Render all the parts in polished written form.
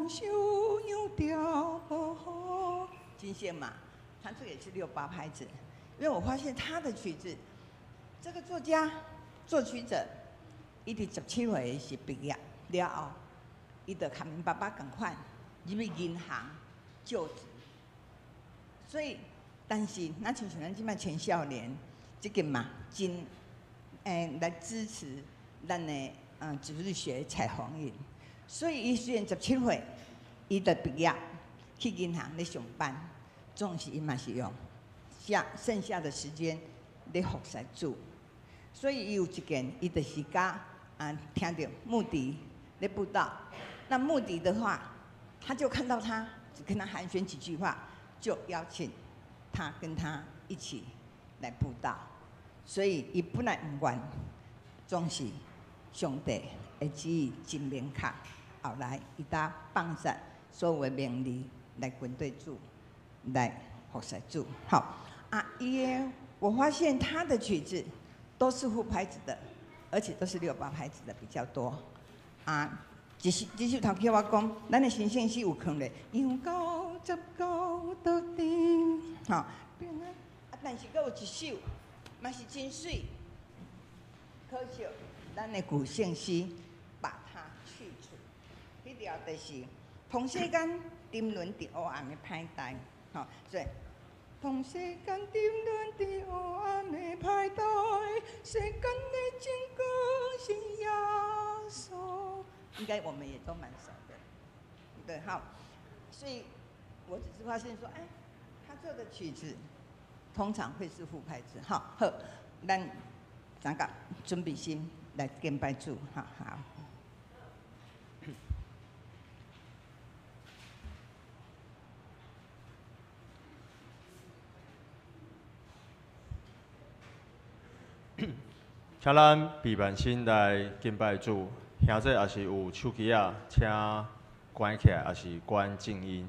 修养调和，金线嘛，他这也是六八拍子。因为我发现他的曲子，这个作家、作曲者，伊佇十七歲時畢業了後，伊就共𪜶爸爸仝款入去銀行就職。所以，但是咱親像咱這擺全少年，這個嘛真來支持咱的主日學彩虹營。所以，伊雖然十七歲，伊就畢業去銀行咧上班，總是伊嘛是用下剩下的時間咧服侍主。所以，伊有一件，伊就是佮聽著穆迪咧布道。那穆迪的話，他就看到他，只跟他寒暄幾句話，就邀請他跟他一起來布道。所以，伊本來毋願，總是上帝的旨意真明確。後來，伊才放下所有的名利來跟隨主，來服侍主。好，伊的我發現他的曲子都是副拍子的，而且都是六八拍子的比較多。這首頭叫我講，咱的神聖詩有囥咧，羊99桌頂，吼，但是閣有一首，嘛是真媠，可惜咱的舊聖詩把它去除。彼條就是同世間沉淪佇黑暗的歹代，吼，所以同世間沉淪佇黑暗的歹代，世間的真光是耶穌。應該我們也都蠻熟的，對，好，所以我只是發現說，哎，他做的曲子通常會是副拍子，好，好，咱三個準備心來敬拜主，好好。請咱閉目心來敬拜主，兄弟若是有手機仔，請關起來，抑是關靜音。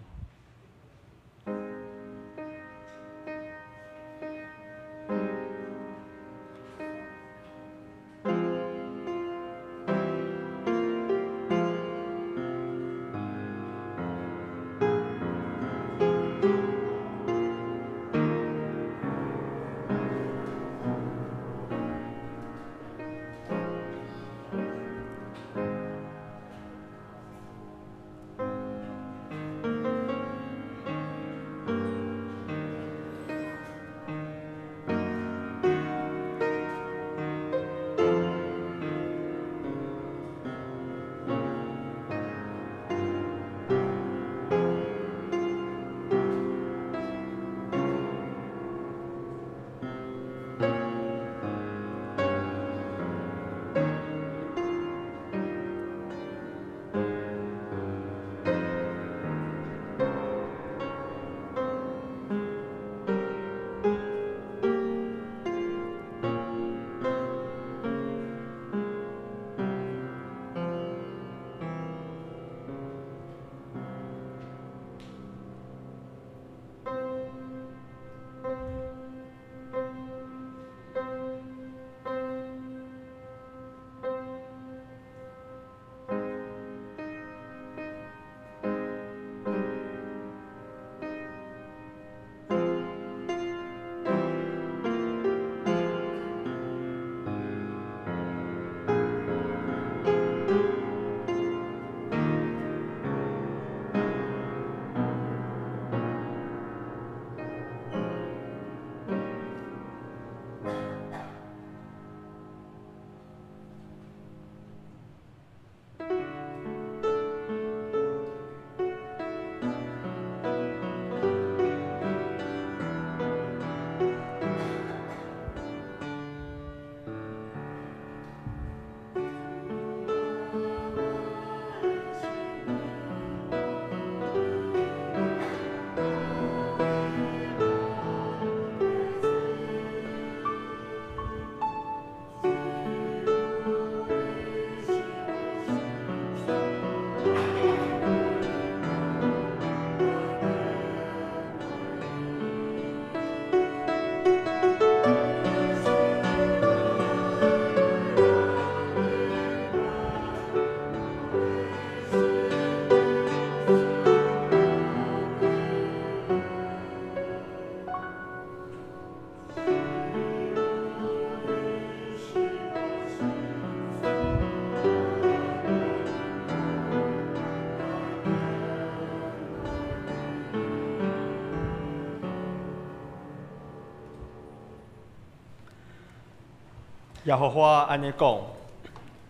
耶和華按呢講：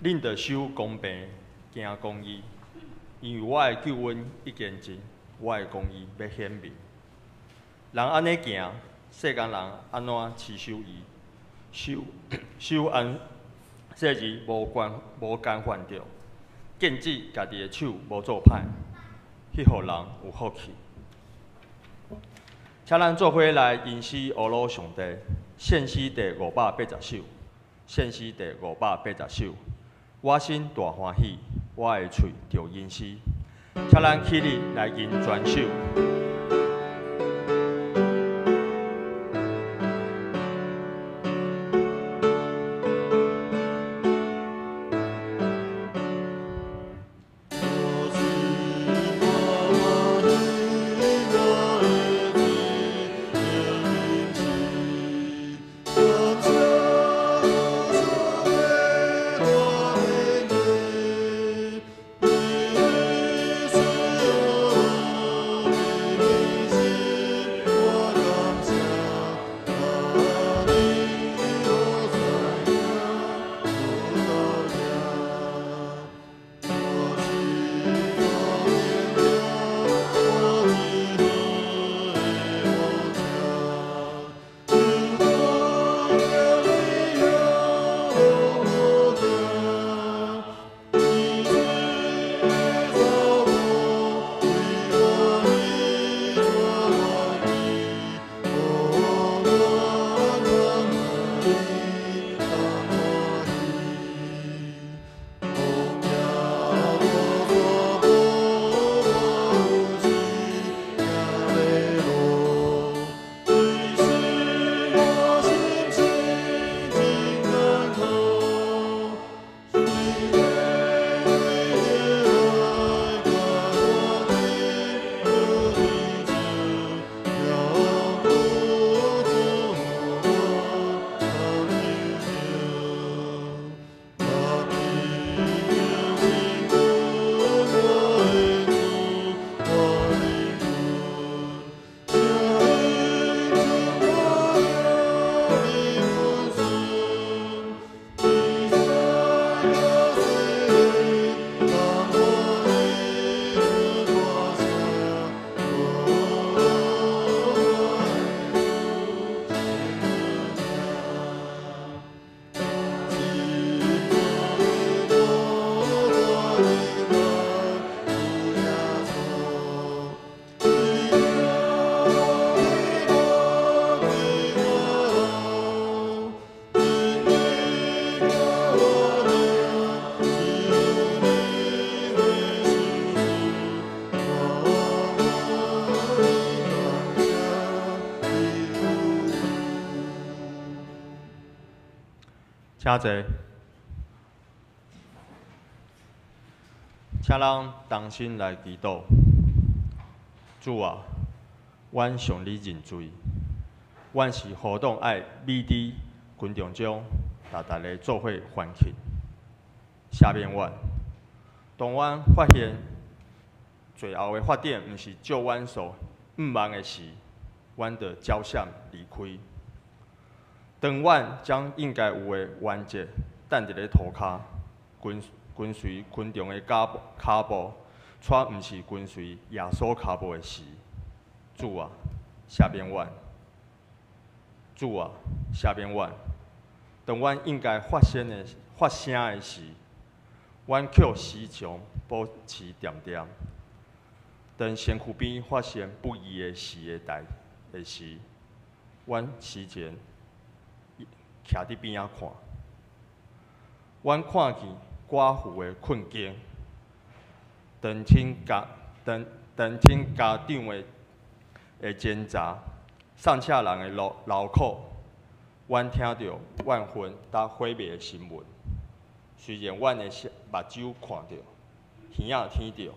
恁著守公平，行公義，因為我的救恩已經近，我的公義欲顯明。人按呢行，世間人按怎持守伊？守守安息日無關無干犯著，禁止家己的手無做歹，彼予人有福氣。請咱做伙來吟詩阿魯上帝，獻詩第580首，獻詩第580首。我心大歡喜，我的喙著吟詩。請咱起立來吟全首。請坐，請咱同心來祈禱。主啊，阮向你認罪，阮是何等愛美佇群眾中，逐逐个做伙歡慶。赦免阮，當阮發現最後的發展毋是照阮所向望的時，阮就焦閃離開。當阮將應該有的原則擲佇咧塗跤，跟跟隨群眾的腳步，卻毋是跟隨耶穌腳步的時，主啊，赦免阮！主啊，赦免阮！當阮應該發聲的時，阮卻時常保持恬恬。當身軀邊發生不義的事的代的時，阮時常徛佇邊仔看，阮看見寡婦的困境，單親家長的掙扎，喪車人的勞苦，阮聽著怨恨佮毀滅的新聞。雖然阮的目睭看著，耳仔聽著，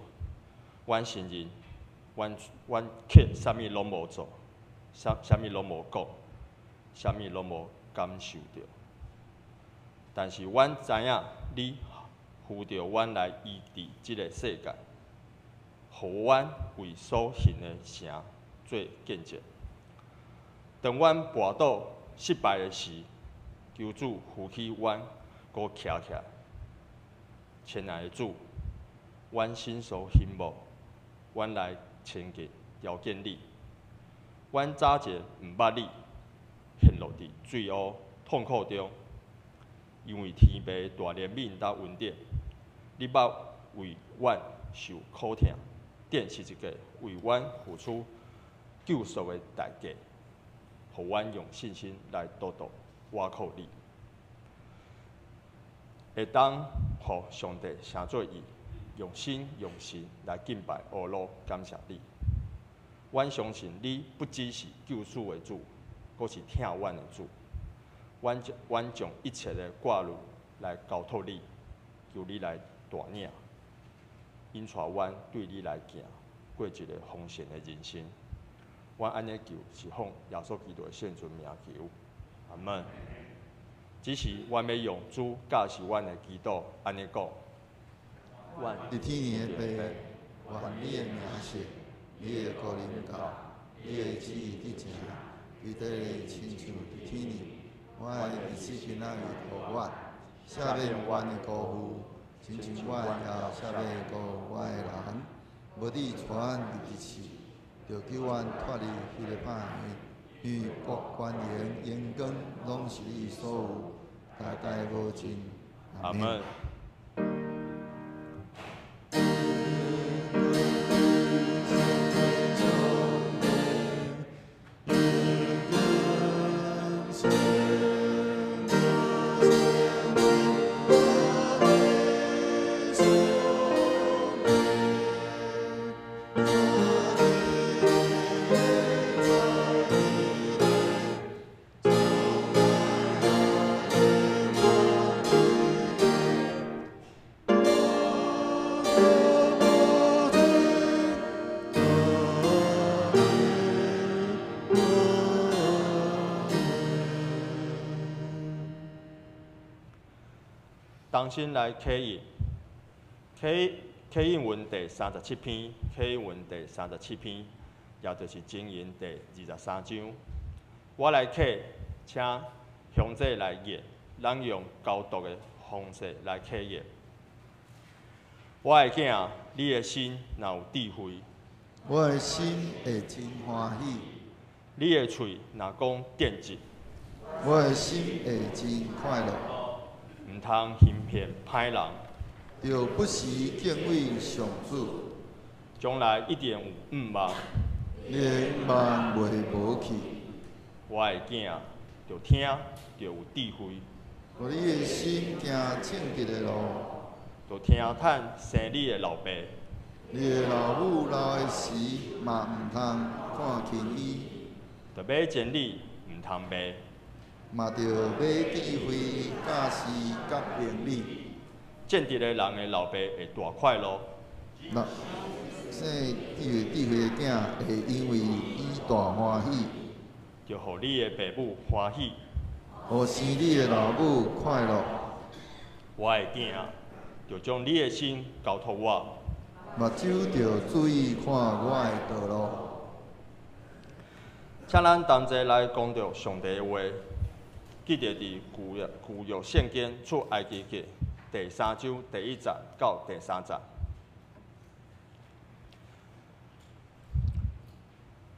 阮承認，阮卻啥物攏無做，啥物攏無講，啥物攏無感受著。但是阮知影，你呼著阮來醫治這个世界，予阮為所信的城做見證。當阮跋倒失敗的時，求主扶起阮，閣徛起來。親愛的主，阮心所希望，阮來親近朝見你。阮早前毋捌你，陷落佇罪惡痛苦中，因為天父大憐憫佮恩典，你捌為阮受苦痛，釘十字架為阮付出救贖的代價，予阮用信心來獨獨倚靠你，會當予上帝成做義，用心用神來敬拜阿羅，感謝你。阮相信你不只是救主的主，閣是疼阮的主。阮將一切的掛慮來交託你，求你來帶領，引帶阮對你來行，過一个豐盛的人生。阮按呢求，是奉耶穌基督的聖尊名求，阿門。只是阮欲用主教示阮的祈禱，按呢講。佇天的父，願你的名聖，你的國臨到，你的旨意得成，佇地親像佇天爾。阮的日子今仔日予阮，赦免阮的辜負，親像阮也赦免辜負阮的人。無你帶阮入去試，著救阮脫離彼个歹的。因為國權榮榮光攏是你所有，代代無盡。阿門。重新來啟應，啟啟應文第三十七篇，啟應文第三十七篇，也就是箴言第23章。我來啟，請鄉姐來念，咱用交讀的方式來啟應。我的囝，你的心若有智慧，我的心會真歡喜；你的喙若講正直，我的心會真快樂。毋通輕騙歹人，著不時敬畏上主，將來一定有向望。你的向望袂無去。我的囝，著聽，著有智慧。予你的心行正直的路，著聽趁生你的老爸。你的老母老的時，嘛毋通看輕伊。著買真理，毋通賣。嘛著買智慧、教示佮明理。正直的人的老爸會大快樂。若生智慧智慧的囝會因為伊大歡喜。就予你的爸母歡喜。予生你的老母快樂。我的囝，就將你的心交託我。目睭著注意看我的道路。請咱同齊來講著上帝的話。記著佇舊約舊約聖經出埃及記第三章第一節到第三節。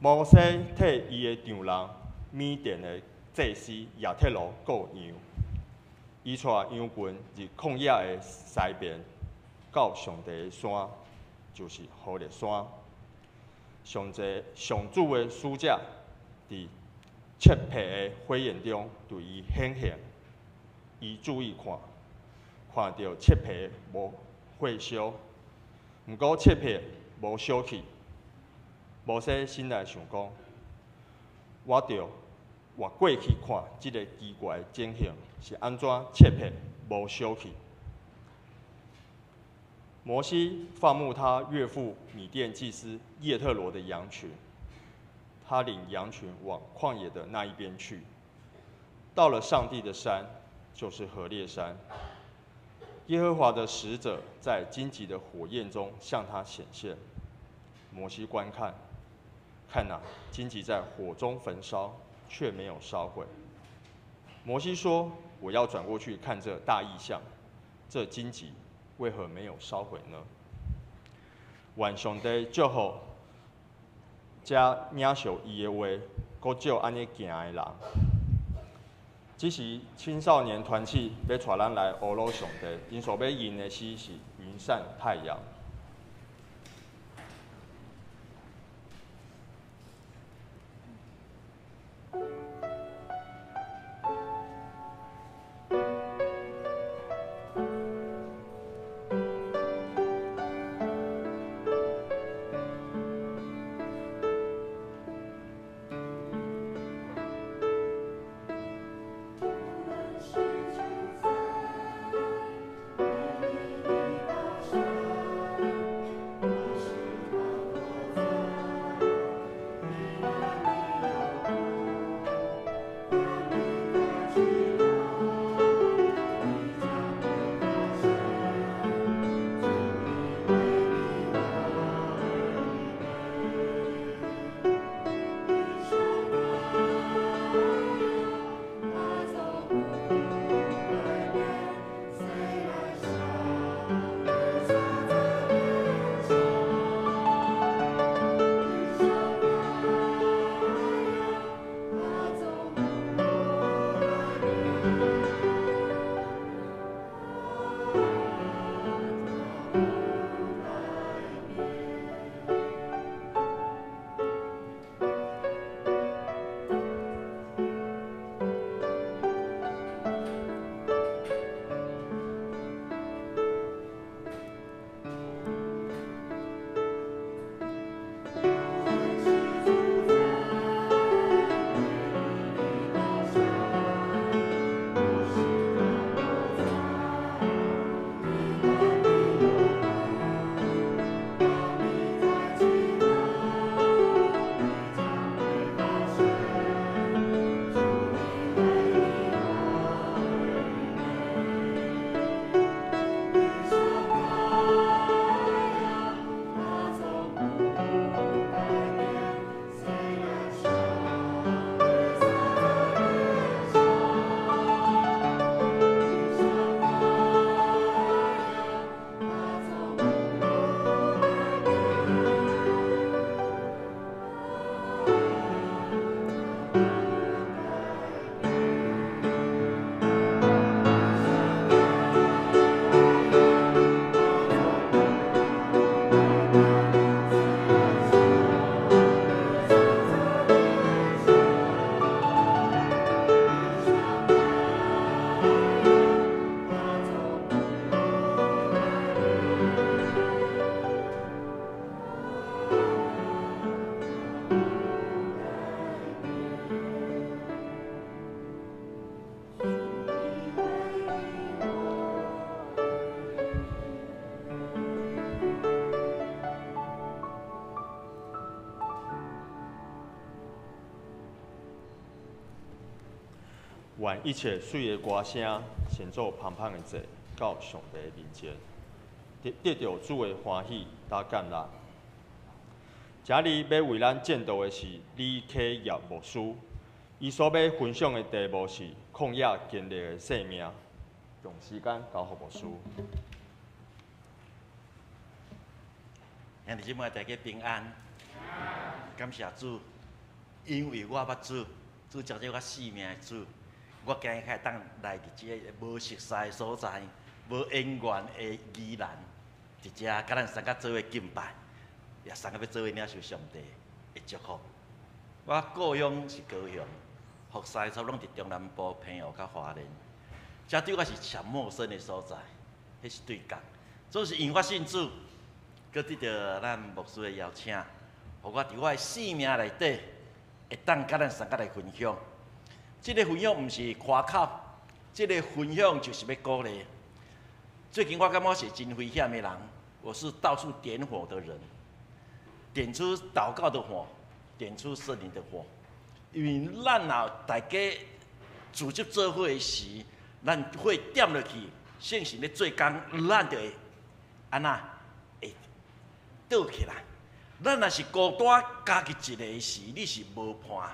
摩西替伊的丈人米甸的祭司葉忒羅顧羊，伊帶羊群入曠野的西邊，到上帝的山，就是何烈山。上帝上主的使者佇漆黑的火焰中對伊顯現，伊注意看，看著漆皮無火燒，毋過漆皮無燒去。摩西心內想講：我著越過去看這个奇怪的情形是按怎漆皮無燒去。摩西放牧他岳父米甸祭司葉特羅的羊群。他領羊群往曠野的那一邊去，到了上帝的山，就是何烈山。耶和華的使者在荊棘的火焰中向他顯現。摩西觀看，看哪，荊棘在火中焚燒，卻沒有燒毀。摩西說：我要轉過去看這大異象，這荊棘為何沒有燒毀呢？願上帝祝福這領受伊的話，閣照按呢行的人。這時青少年團契欲帶咱來呵咾上帝，𪜶所欲吟的詩是《雲散太陽》。願一切媠的歌聲，先做芳芳的祭，到上帝面前，得著主的歡喜佮感納。這裡欲為咱證道的是李啟業牧師，伊所欲分享的題目是曠野經歷的生命。將時間交予牧師。兄弟姊妹大家平安，感謝主，因為我捌主，主召這我生命的主。我今日會當來佇這个無熟似的所在，無緣源的宜蘭，佇遮佮咱三個做伙敬拜，也三個欲做伙領受上帝的祝福。我故鄉是高雄，服侍差不攏佇中南部澎湖佮花蓮，這對我是誠陌生的所在，彼是對角。總是因為我信主，閣得著咱牧師的邀請，予我佇我的生命內底，會當佮咱三個來分享。這个分享毋是誇口，這个分享就是欲鼓勵。最近我感覺我是真危險的人，我是到處點火的人，點出禱告的火，點出聖靈的火。因為咱若大家組織做伙的時，咱火點落去，聖神咧做工，咱就會按怎會倒起來。咱若是孤單，家己一个時，你是無伴。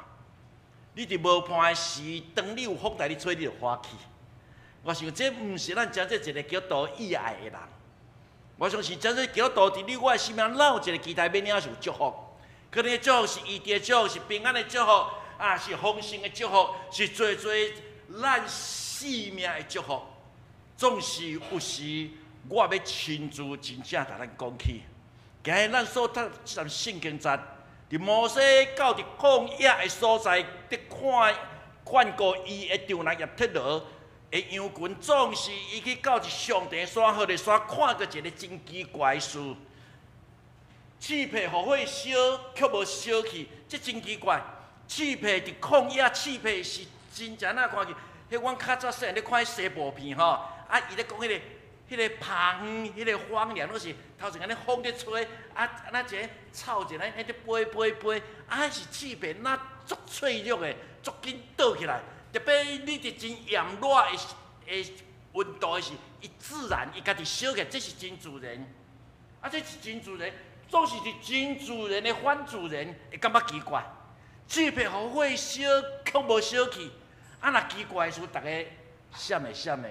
你你佇無伴的時，當你有風台咧吹，你就歡喜。我想這毋是咱真正一個基督徒意愛的人。我相信真正基督徒佇你我的生命，咱有一個期待欲領受祝福。可能祝福是醫治的祝福，是平安的祝福，啊，是豐盛的祝福，是濟濟咱生命的祝福。總是有時，我欲親自真正共咱講起。今日咱所讀這段聖經節，佇摩西到佇曠野的所在，佇看勸告伊的丈人葉忒羅的羊群，總是伊去到一上帝山何烈山，看到一个真奇怪的事。刺皮予火燒，卻無燒去，這真奇怪。刺皮佇曠野，刺皮是真正哪看去？彼阮較早細漢咧看彼西部片吼，啊，伊咧講彼個棚，彼個荒涼，攏是頭前按呢風咧吹，啊，若一个草一个按呢飛飛飛，啊，彼是刺皮，若足脆弱的，足緊倒起來。特別你佇真炎熱的溫度的時，伊自然伊家己燒起來，這是真自然。啊，這是真自然，總是佇真自然的反自然，會感覺奇怪。刺皮予火燒，卻無燒去。啊，若奇怪的事，逐家閃的閃的，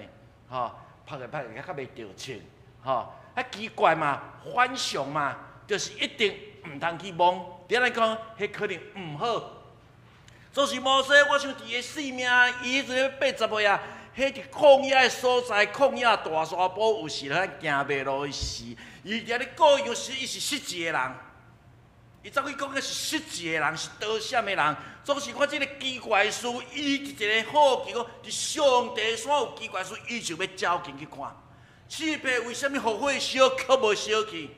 吼，拍的拍的，較較袂著穿，吼。啊，奇怪嘛，反常嘛，就是一定毋通去摸。佇咱講，彼可能毋好。總是摩西，我想佇伊生命，伊彼陣80歲啊，彼佇曠野的所在，曠野大沙坡，有時咱行袂路的時，伊佇遐咧顧羊時，伊是失志的人。伊走去講，彼是失志的人，是倒閃的人。總是看這个奇怪的事，伊一个好奇講，佇上帝山有奇怪事，伊就欲走近去看。刺皮為啥物予火燒，卻無燒去？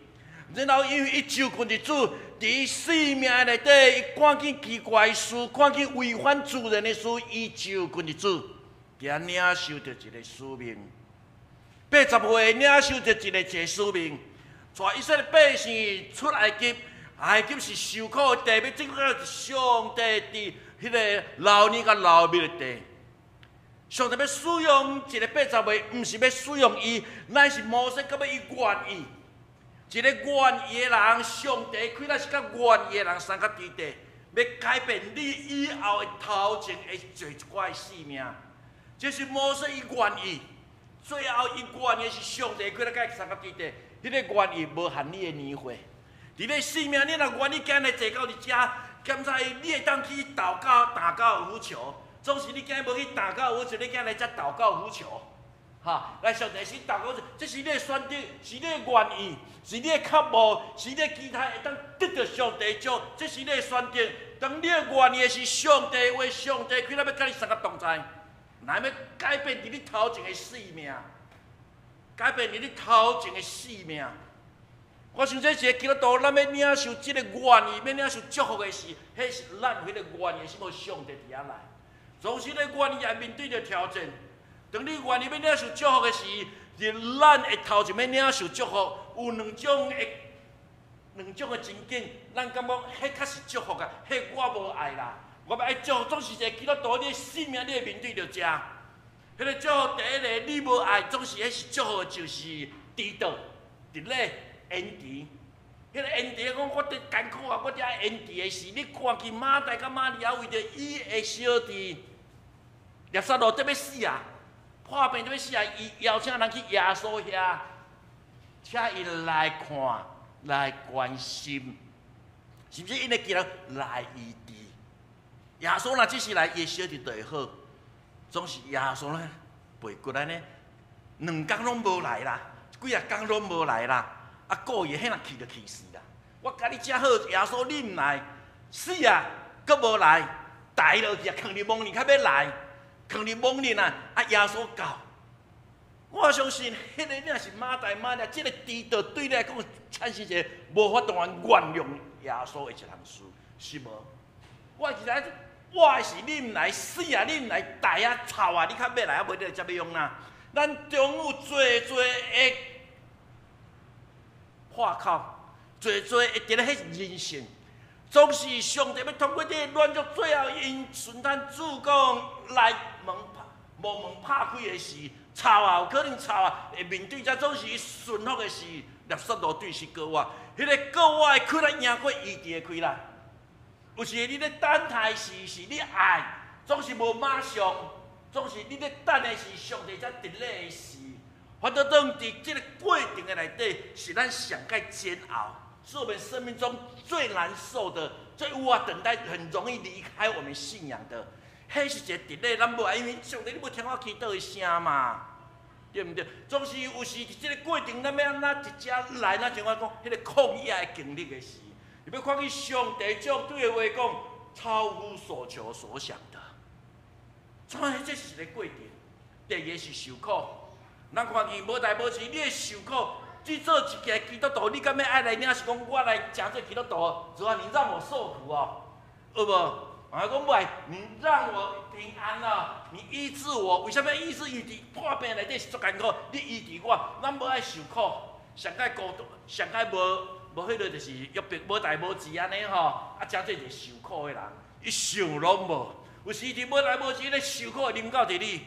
然後因為伊就近佇主，佇伊生命內底，伊看見奇怪的事，看見違反自然的事，伊就近佇主，佇遐領受著一个使命。80歲領受著一个一个使命，帶以色列百姓出埃及。埃及是受苦的地，欲進入上帝佇彼个流奶佮流蜜的地。上帝欲使用一个80歲，毋是欲使用伊，乃是摩西到尾伊願意。一个願意的人，上帝開來是佮願意的人相佮佇地，欲改變你以後的頭前會做一寡的生命。這是摩西伊願意，最後伊願意是上帝開來佮伊相佮佇地，彼个願意無限你的年歲。佇你生命，你若願意今日坐到佇遮，檢查你會當去禱告打高爾夫球，總是你今日無去打高爾夫球，你今日來遮投高爾夫球，哈！來上帝是禱告，這是你的選擇，是你的願意，是你的渴慕，是你的期待會當得著上帝祝，這是你的選擇。當你的願意是上帝話，上帝開來欲佮你相佮同在，來欲改變佇你頭前的生命，改變佇你頭前的生命。我想這是一個基督徒，咱欲領受這個願意，欲領受祝福的時，彼是咱彼個願意，是無上帝佇遐來。總是你願意也面對著挑戰。當你願意欲領受祝福的時，佇咱的頭前欲領受祝福，有兩種的兩種的情景，咱感覺彼較是祝福啊，彼我無愛啦。我欲愛祝福，總是一個基督徒，你的生命你會面對著這。彼個祝福第一个你無愛，總是彼是祝福，就是遲到、佇咧。延遲，彼个延遲講我佇艱苦啊，我佇愛延遲的時，你看見馬大佮瑪利亞為著伊的小弟，拉撒路得欲死啊，破病得欲死啊，伊邀請人去耶穌遐，請伊來看，來關心，是毋是？𪜶會記得來醫治。耶穌若只是來，伊的小弟就會好，總是耶穌呢，背骨按呢，兩工攏無來啦，幾仔工攏無來啦。啊，故意彼若氣就氣死啦！我共你遮好，耶穌你毋來，死啊，閣無來，呆落去啊，囥佇墓裡較欲來，囥佇墓裡啊，啊，耶穌到，我相信彼个若是馬大馬利亞，這个遲到對你來講產生一个無法度原諒耶穌的一項事，是無？我其實我的是你毋來，死啊，你毋來，呆啊，臭啊，你較欲來啊，無你才欲用哪？咱中有濟濟的。破口，濟濟會佇咧彼人性，總是上帝欲通過這个軟弱，最後𪜶順咱主講來門拍，無門拍開的時，臭啊，有可能臭啊，會面對這總是伊順服的時，拉撒路對是過活，彼个過活的氣力贏過醫治的氣力。有時你咧等待時，是你愛，總是無馬上，總是你咧等的是上帝才佇咧的時。反倒當佇這个過程的內底，是咱上蓋煎熬，是我們生命中最難受的、最無法等待、很容易離開我們信仰的。彼是一個佇咧，咱無愛，因為上帝你無聽我祈禱的聲嘛，對毋對？總是有時佇這个過程，咱欲按怎一直來，咱像我講，彼个曠野的經歷的時，你欲看見上帝將對的話講，超乎所求所想的。所以這是一个過程。第二个是受苦，咱看見無代無誌，你會受苦，只做一个基督徒，你敢欲愛來領受講我來成做基督徒？主啊，你讓我受苦哦，有無？啊，講袂，你讓我平安啊！你醫治我，為啥物醫治？伊佇破病內底是足艱苦，你醫治我，咱無愛受苦，上蓋孤獨，上蓋無無彼个就是約伯無代無誌按呢吼，啊，成做一个受苦的人，伊想攏無，有時佇無代無誌咧受苦的臨到佇你，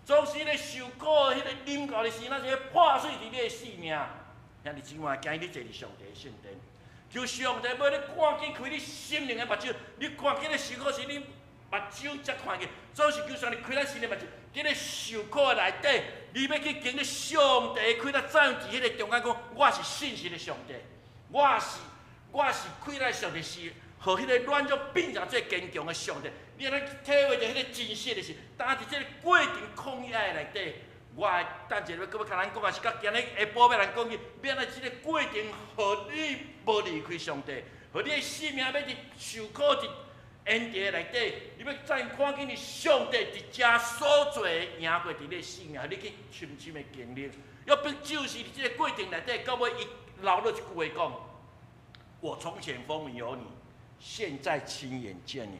總是咧受苦彼个臨到的時，若是破碎佇你的性命。兄弟姊妹，今日你坐佇上帝的聖殿。求上帝欲你趕緊開你心靈的目睭，你看見咧受苦時，你目睭才看見。總是求上帝開咱心靈目睭，佇咧受苦的內底，你欲去經歷上帝開咱怎樣佇彼个中間講，我是信實的上帝，我是開咱上帝是，予彼个軟弱變成做堅強的上帝。你會當體會著彼个真實的是，當佇這个過程曠野的內底。我等一下閣欲共咱講，也是佮今日下晡欲來講起，欲按怎這个過程，予你無離開上帝，予你的性命欲佇受苦佇炎熱內底，你欲再看見你上帝佇遮所做的贏過佇你的性命，予你去深深的經歷。約伯就是佇這个過程內底，到尾伊留落一句話講：我從前風聞有你，現在親眼見你。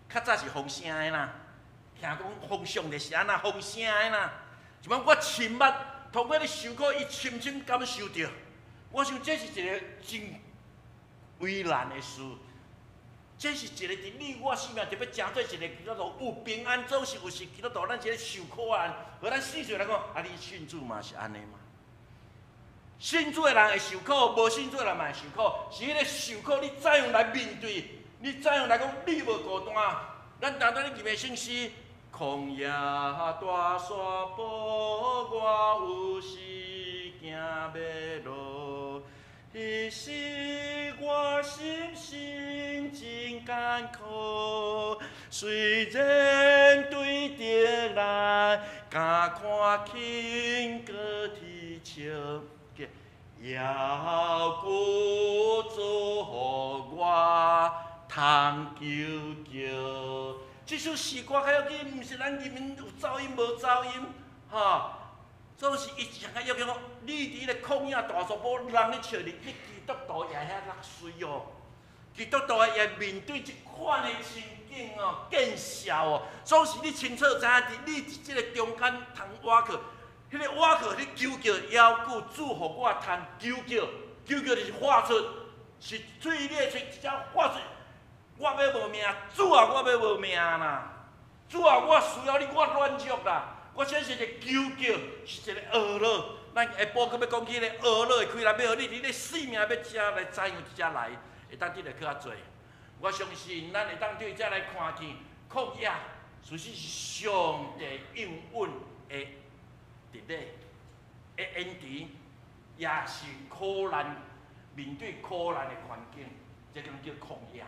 較早是風聲的啦，聽講風上帝是按怎風聲的啦。這擺我親目通過咧受苦，伊深深感受著。我想這是一个真為難的事，這是一个佇你我生命特別成做一個基督徒有平安，總是有時基督徒咱一个受苦的人，予咱世俗來講，啊，你信主嘛是按呢嘛？信主的人會受苦，無信主的人嘛會受苦。是彼个受苦，你怎樣來面對？你怎樣來講？你無孤單。咱單單咧吟的聖詩。曠野大山坡，我有時行迷路，彼時我心神真艱苦。雖然對敵來，敢看輕閣啼笑，猶閣主予我通求救。這首詩歌較要緊，毋是咱人民有走音無走音，吼，總是伊上較要緊講，你佇彼个曠野大山坡，人咧笑你，你基督徒也遐落水哦，基督徒也面對這款的情景哦，見笑哦，總是你清楚知影佇你佇這个中間通倚靠，彼个倚靠你求叫猶閣主予我通求叫，求叫就是發出，是喙你的喙直接發出。我欲無命，主啊，我欲無命啦！主啊，我需要你，我軟弱啦！我這是一個求叫，是一个懊惱。咱下晡閣欲講起个懊惱的氣力，欲予你佇你性命欲遮來怎樣遮來，會當得著較濟。我相信咱會當對遮來看見曠野，事實是上帝應允的佇咧的延遲，也是苦難面對苦難的環境，這種叫曠野。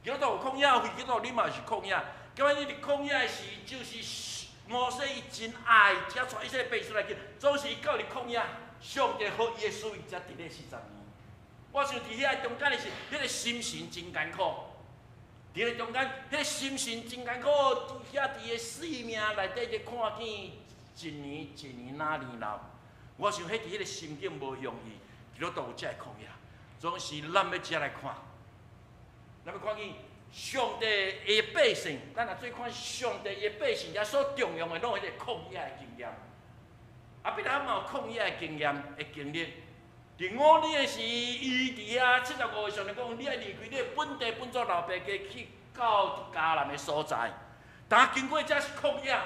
基督徒有曠野，非基督徒你嘛是曠野。咁你佇曠野的時，就是摩西伊真愛，才帶以色列百姓出來去，總是伊到佇曠野，上帝予伊的使命才佇咧40年。我想佇遐中間的是，彼个心神真艱苦。佇咧中間，彼个心神真艱苦，佇遐佇个生命內底咧看見一年一年哪年老。我想彼佇彼个心境無容易，基督徒有遮个曠野，總是咱欲遮來看。咱欲看見上帝的百姓，咱若做看上帝的百姓，遮所重用的，攏彼个曠野的經驗。亞伯拉罕嘛有曠野的經驗的經歷。佇五年的時，伊佇遐75歲，上帝講：你愛離開你的本地本族老爸家，去到迦南的所在。但經過這是曠野，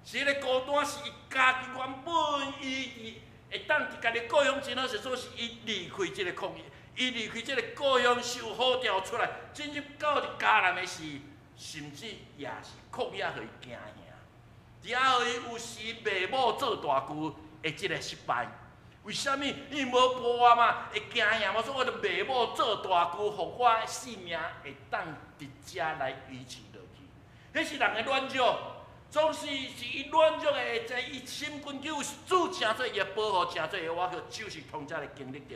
是彼个孤單，是伊家己原本伊佇會當佇家己故鄉真好，是說是伊離開這个曠野。伊離開這个故鄉，受呼召出來，進入到佇迦南的時，甚至也是曠野予伊驚嚇，伫遐予伊有時賣某做大舅的這个失敗。為啥物？伊無伴嘛，會驚嚇嘛，所以我就賣某做大舅，予我的性命會當佇遮來維持落去。彼是人的軟弱，總是是伊軟弱的，在伊心肝求主成做伊的保護，成做伊的倚靠，就是通遮來經歷著。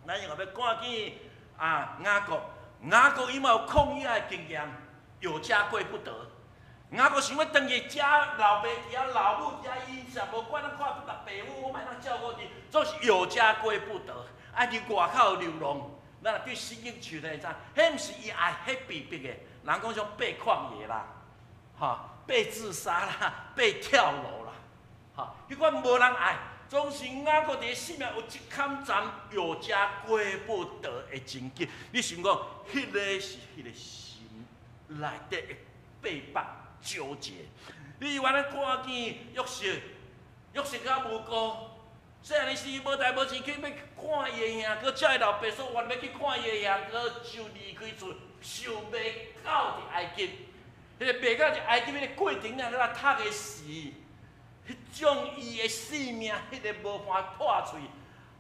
咱又欲看見啊，雅各，雅各伊嘛有曠野的經驗，有家歸不得。雅各想欲轉去遮老爸佇遐，老母佇遐，伊也無管咱看爸母，我莫通照顧伊，總是有家歸不得，愛佇外口流浪。咱若對聖經書會知，彼毋是伊愛，彼被逼的。人講像被曠野啦，吼，被自殺啦，被跳樓啦，吼，彼款無人愛，總是雅各佇生命有一坎站有家歸不得的情景。你想講，彼个是彼个心內底的被迫糾結。你以為咱看見約瑟，約瑟較無辜，細漢時無代無誌去欲看伊的兄哥，叫伊老爸說，我欲去看伊的兄哥，就離開厝，想袂到佇埃及，彼個袂到佇埃及彼個過程了，咱讀的時，彼種伊的性命，彼個無伴破碎，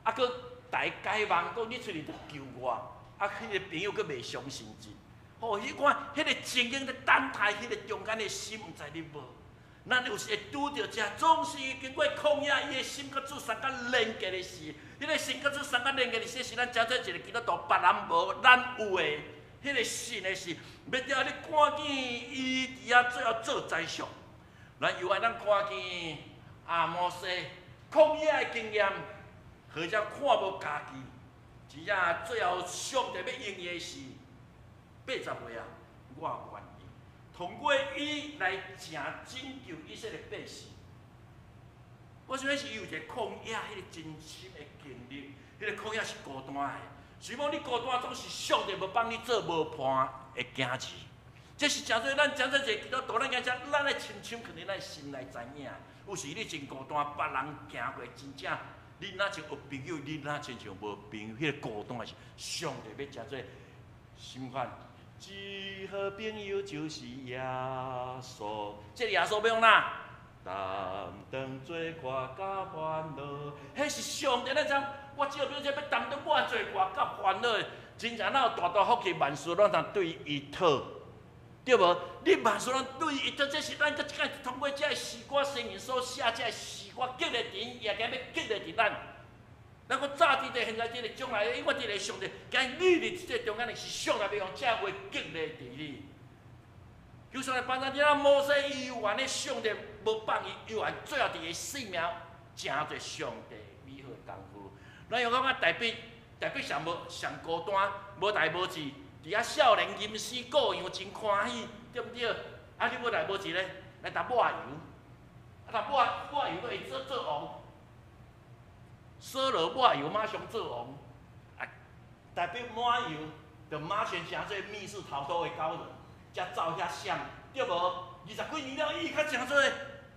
啊，閣大解夢講你出去求我，啊，彼個朋友閣袂相信伊。吼，彼款彼個情景咧等待，彼個中間的心，毋知你無？咱有時會拄著遮，總是經過曠野，伊的心佮主相佮連結的時，彼個心佮主相佮連結的時，是咱成做一個基督徒，別人無，咱有的，彼個信的是，欲叫你看見伊佇遐最後做宰相。咱又愛咱看見啊摩西曠野的經驗，或者看無家己，真正最後上帝欲用伊的時，80歲啊，我願意通過伊來成拯救以色列百姓。我想彼是伊有一個曠野彼個真深的經歷，彼個曠野是孤單的。所以講你孤單，總是上帝無放你做無伴的囝兒。這是誠做咱誠做一個基督徒，咱驚啥？咱愛深深囥佇咱心內知影。有時你真孤單，別人行過真正，你若像有朋友，你若親像無朋友，彼個孤單是上帝欲誠做心款。至好朋友就是耶穌，這個耶穌欲用哪？擔當罪過佮煩惱，彼是上帝咱知。我只有表示欲擔當我罪過佮煩惱，真正咱有大大福氣，萬事攏通對伊討，對無？你萬事攏對伊討，這是咱閣一擺通過這个詩歌聖言所寫這个詩歌激勵佇，也今欲激勵佇咱。咱閣早佇咧現在這個將來，因為佇咧上帝，今日你佇這個中間是上帝欲用這話激勵佇你。求上帝幫助你啊！摩西伊有按呢，上帝無放伊，猶原最後佇伊性命成做上帝美好的功夫。咱又感覺大衛，大衛上無上孤單，無代無誌，佇遐少年吟詩顧羊真歡喜，對毋對？啊，你無代無誌咧，來擔抹油，啊，擔抹抹油閣會做做王。掃羅抹油馬上做王，啊，大衛抹油，就馬上成做密室逃脫的高人，才走遐閃，對無？20幾年了，伊較成做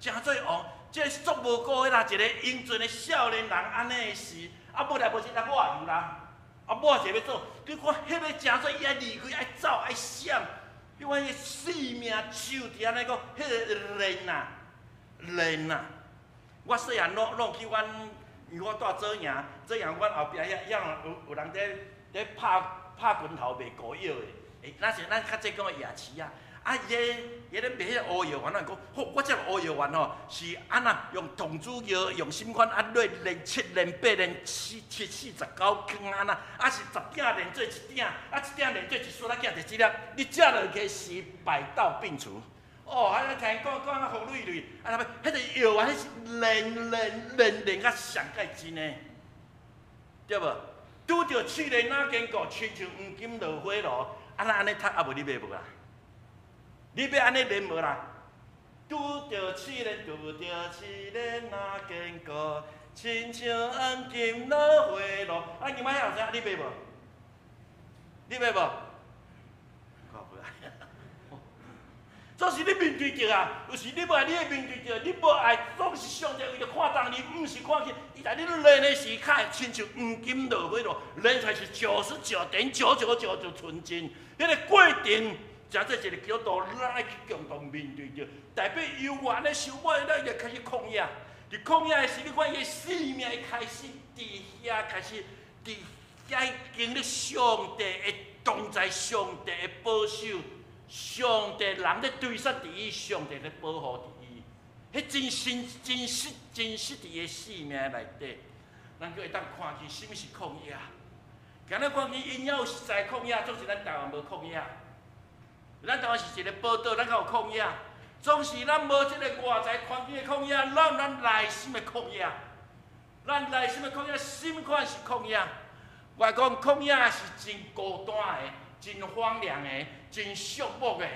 成做王，這是足無辜的啦，一個英俊的少年人按呢的時，啊，無來無去來抹油啦，啊，抹者欲做，你看彼个成做伊愛離開，愛走，愛閃，你看伊性命手佇按呢講，彼个練啊，練啊，我細漢攏攏去阮。因為我住左營，左營阮後壁遐遐有有人佇佇拍拍拳頭賣膏藥的，欸，那是咱較濟講的夜市啊。啊，伊咧伊咧賣彼個烏藥丸，咱講，好，我這個烏藥丸吼是按怎用童子藥，用什麼款啊落練七練八練七七四十九坑按怎，啊是十鼎練做一鼎，啊一鼎練做一束仔寄一粒，你食落去是百痘病除。哦，啊！聽講講啊，福瑞瑞，啊，那彼個藥丸，彼是練練練練甲上蓋真的，對無？拄著試煉若堅固，親像黃金落火爐，啊，咱按呢讀啊無你買無啦？你欲按呢練無啦？拄著試煉，拄著試煉若堅固，親像黃金落火爐。啊，今擺遐有啥？你買無？你買無？看無啊！總是你面對著啊，有時你無愛，你會面對著，你無愛，總是上帝為著看重你，毋是看見伊在你練的時，較會親像黃金落火爐，練出來是99.999就純真。彼個過程成做一个基督徒，咱愛去共同面對著。代表猶原咧受抹，咱就開始曠野。佇曠野的時，你看伊的生命會開始佇遐開始佇遐經歷上帝的同在，上帝的保守，上帝人咧追殺佇伊，上帝咧保護佇伊。彼真真真實真實佇伊的生命內底，咱閣會當看見啥物是曠野。今日看見𪜶有實在曠野，總是咱台灣無曠野。咱台灣是一個寶島，咱較有曠野。總是咱無這個外在環境的曠野，咱咱內心的曠野。咱內心的曠野，啥物款是曠野？我講曠野是真孤單的、真荒涼的、真寂寞的，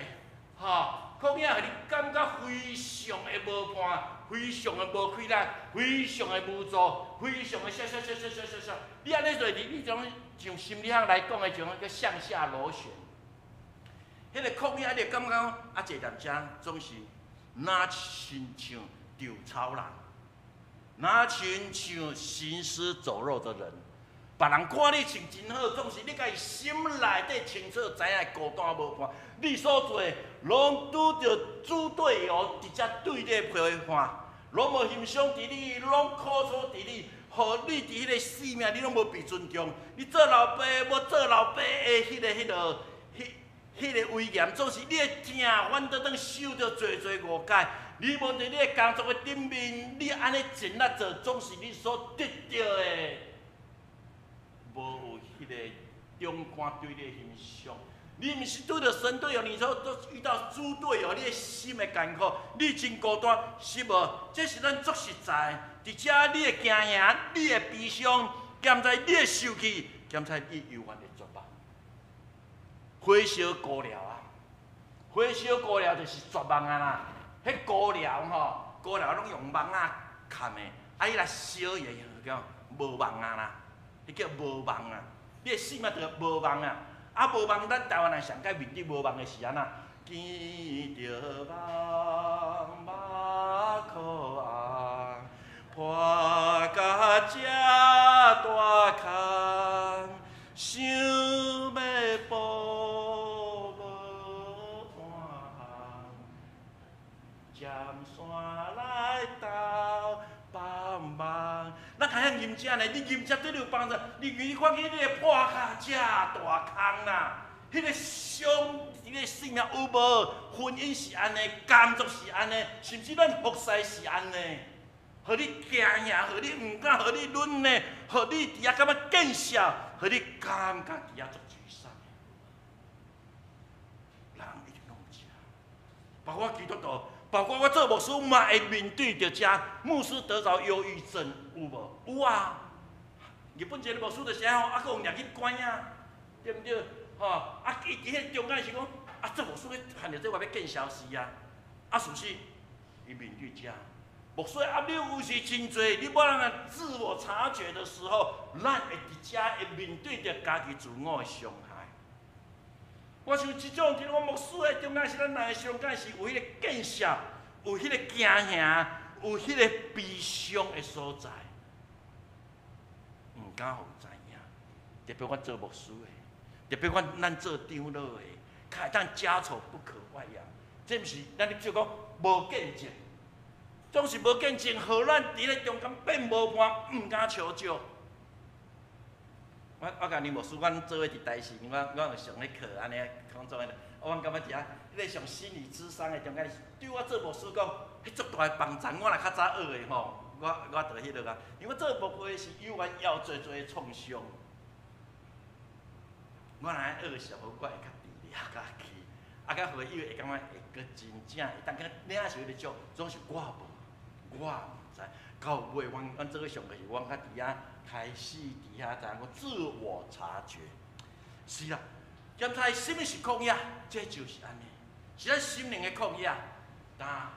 吼！曠野予你感覺非常的無伴，非常的無氣力，非常的無助，非常的啥啥啥啥啥啥啥。你按呢做，你種像心理學來講的，種叫向下螺旋。彼個曠野，你會感覺講啊，坐踮遮總是若親像稻草人，若親像行屍走肉的人。別人看你穿真好，總是你家己心內底清楚知影孤單無伴。你所做的攏拄著豬隊友佇遮對你批判，攏無欣賞佇你，攏苦楚佇你，予你佇彼個生命，你攏無被尊重。你做老爸無做老爸的彼個、彼個、彼、彼個威嚴，總是你會疼，反倒當受著濟濟誤解。你無佇你的工作的頂面，你按呢盡力做，總是你所得著的。無有彼個長官對你的欣賞，你毋是拄著神隊友，你說都遇到豬隊友，你的心會艱苦，你真孤單，是無？這是咱足實在，佇遮你會驚嚇，你會悲傷，兼在你會受氣，兼在你猶原會絕望。火燒孤寮啊！火燒孤寮就是絕望啊啦！彼孤寮吼，孤寮攏用網仔崁的，啊，伊若燒伊叫無望啊啦！彼叫無望啊！你的生命就無望啊！啊，無望，咱台灣人上蓋面對無望的是按怎？見著望，目眶紅，破甲這大空，想欲步無半項，占山來斗幫忙。咱較曉吟這呢，你吟這對你有幫助。你看見你會破甲這大空啦，彼個傷，彼個生命有無？婚姻是按呢，工作是按呢，甚至咱服侍是按呢。予你驚嚇，予你毋敢，予你忍呢，予你佇遐感覺見笑，予你感覺佇遐足沮喪。人一定攏有這，包括基督徒，包括我做牧師嘛會面對著這牧師得著憂鬱症，有無？有啊。日本一個牧師就是按呢，啊，閣有掠去關啊，對毋對？吼，啊，伊佇彼中間是講，啊，做牧師咧犯著這我欲見消失啊，啊，事實伊面對這。牧師壓力有時真濟，你無人自我察覺的時候，咱會佇遮會面對著家己自我的傷害。我想這種佇我牧師的中間是咱人的上間是有彼個見笑，有彼個驚嚇，有彼個悲傷的所在，毋敢予知影。特別阮做牧師的，特別阮咱做長老的，較會當家醜不可外揚。這毋是咱咧就講無見證。總是無見證，予咱佇咧中間變無伴，毋敢求救。我共林牧師，阮做伙佇台視，我有上彼課按呢講做的。我感覺佇遐，彼個上心理諮商的中間，對我做牧師講，彼足大的幫助。我若較早學的吼，我就彼落啊。因為我做牧師是猶原有濟濟的創傷。我若愛學的時候，我會較治療較去，啊，較會伊會感覺會閣真正會當講領受彼個獎，總是我無。我毋知，到尾阮做伙上課時，阮較佇遐開始佇遐知影講自我察覺。是啦，檢查啥物是曠野，這就是按呢，是咱心靈的曠野，但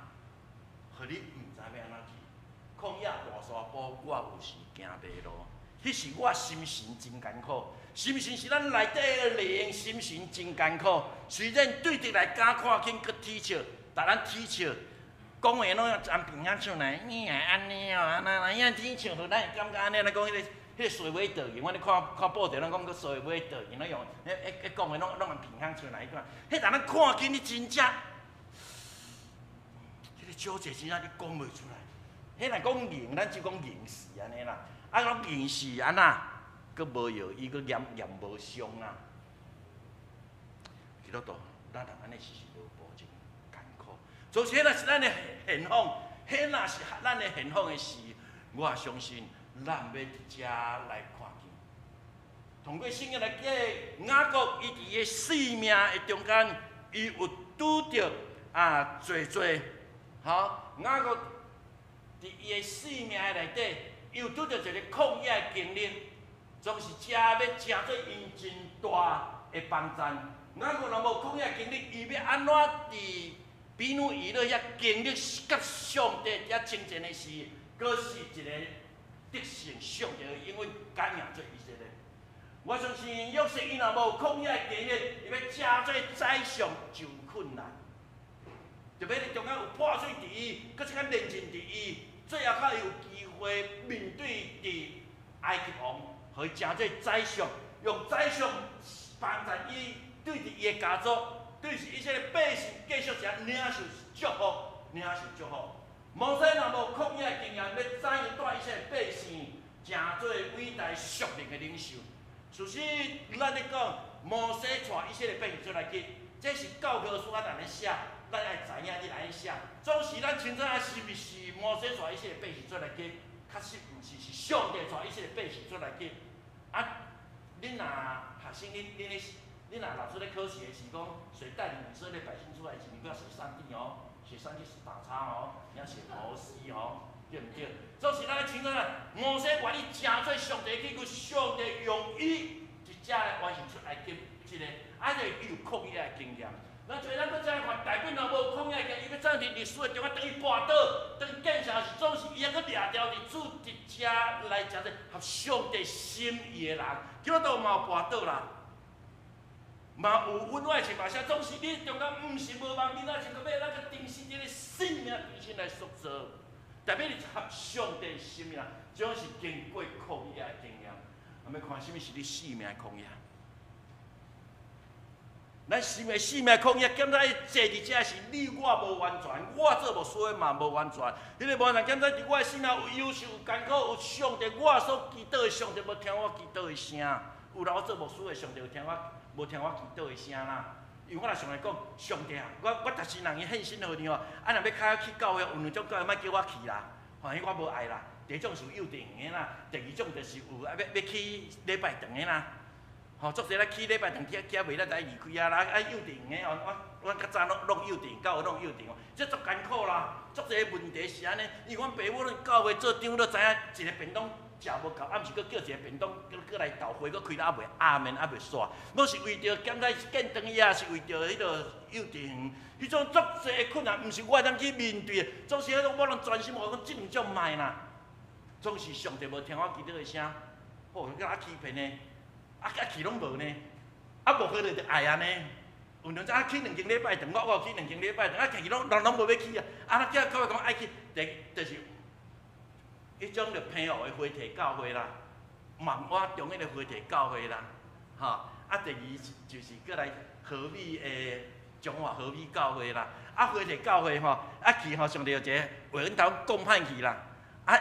予你毋知欲按怎去。曠野大沙埔，我有時行迷路，彼是我心神真艱苦，心神是咱內底的靈，心神真艱苦。雖然對佇來敢看輕閣啼笑，但咱啼笑。講話攏按平仔出來，你會按呢哦，按那那樣啼笑，予咱會感覺按呢來講彼個，彼个衰尾倒去，阮咧看看报纸，拢讲阁衰尾倒去，拢用，彼彼讲的拢拢按鼻孔出来，看，彼当咱看见你真正，彼个纠结真正你讲袂出来。彼若讲硬，咱只讲硬是按呢啦，啊，讲硬是按那，阁无药医，阁验验无伤啊。基督徒，咱人按呢是是无保证艰苦。总是彼若是咱的现况，彼若是咱的现况的时，我也相信咱欲伫遮来看见。通过圣经来记，雅各伊伫伊的生命的中间，伊有拄著啊济济，吼，雅各伫伊的生命的内底，伊有拄著一个旷野的经历，总是遮欲成做𪜶真大的帮赞。雅各若无旷野经历，伊欲按怎伫比努伊勒遐经历佮上帝遐亲近的时，阁是一个得胜上帝的应允，改名做以色列。我相信约瑟伊若无旷野的经历，伊欲成做宰相就有困难。特别伫中间有破碎伫伊，阁这个认真伫伊，最后较有机会面对伫埃及王，予伊成做宰相，用宰相帮助伊对伫伊的家族，对是以色列百姓继续遮领受祝福，领受祝福。摩西若无旷野经验，欲怎样带以色列百姓成做伟大属灵的领袖？事实，咱咧讲，摩西带以色列百姓出来去，这是教科书啊，逐咧写，咱爱知影你来写。总是咱清楚啊，是毋是摩西带以色列百姓出来去？确实毋是，是上帝带以色列百姓出来去。啊，恁若学生，恁恁咧，恁若老师咧考试的是讲，谁带领以色列百姓出来？是你不要写上帝哦，写上帝是打叉哦，你要写摩西哦，对毋对？总是咱清楚啊，摩西愿意成做上帝去，上帝用伊一只来完成出埃及这个，啊，就伊有旷野的经验。咱做咱阁再看，大卫若无旷野经验，伊欲怎伫历史的中间，当伊跋倒，当伊见证时，总是伊犹阁掠牢伫主伫遮来成做合上帝心意的人。基督徒嘛有跋倒啦，嘛有温暖是嘛啥，总是你中间毋是无望，你若是阁欲咱阁珍惜这个生命重新来塑造。特别是合上帝心意，这种是经过旷野的经验。啊，欲看啥物是你生命的旷野？咱生命生命旷野，检查坐伫遮是你我无完全，我做牧师的嘛无完全。彼个无完全，检查伫我的生命有忧愁、有艰苦、有上帝，我所祈祷的上帝无听我祈祷的声。有啦，我做牧师的上帝有听我，无听我祈祷的声啦。因为我若上来讲，上帝啊，我逐时人伊献身予你哦，啊，若欲较去教会，有两种教会莫叫我去啦，反正我无爱啦。第一种是有幼稚园的啦，第二种就是有啊欲欲去礼拜堂的啦。吼，足济咱去礼拜堂去去袂，咱才离开啊啦。啊，幼稚园的哦，我阮较早拢拢幼稚园，教会拢幼稚园，这足艰苦啦。足济问题是按呢，因为阮爸母咧教会做长老，知影一个便当食无够，暗时阁叫一个便当，阁阁来斗会，阁开到犹未暗暝，犹未煞，拢是为著检查建堂也是为著彼个幼稚园，彼种足济的困难，毋是我会当去面对的。总是彼种我拢专心，我讲这两种莫啦。总是上帝无听我祈祷的声，吼，佮我欺骗的。啊，啊去拢无呢，啊无可能就爱按呢。有两阵啊去两间礼拜堂，我有去两间礼拜堂，啊去拢人拢无欲去啊。啊，咱叫教会讲爱去，就就是彼种就平湖的花体教会啦，万华中迄个花体教会啦，吼。啊，第二就是阁来和美的中华和美教会啦。啊，花体教会吼，啊去吼上帝有一个话阮头讲歹去啦。啊，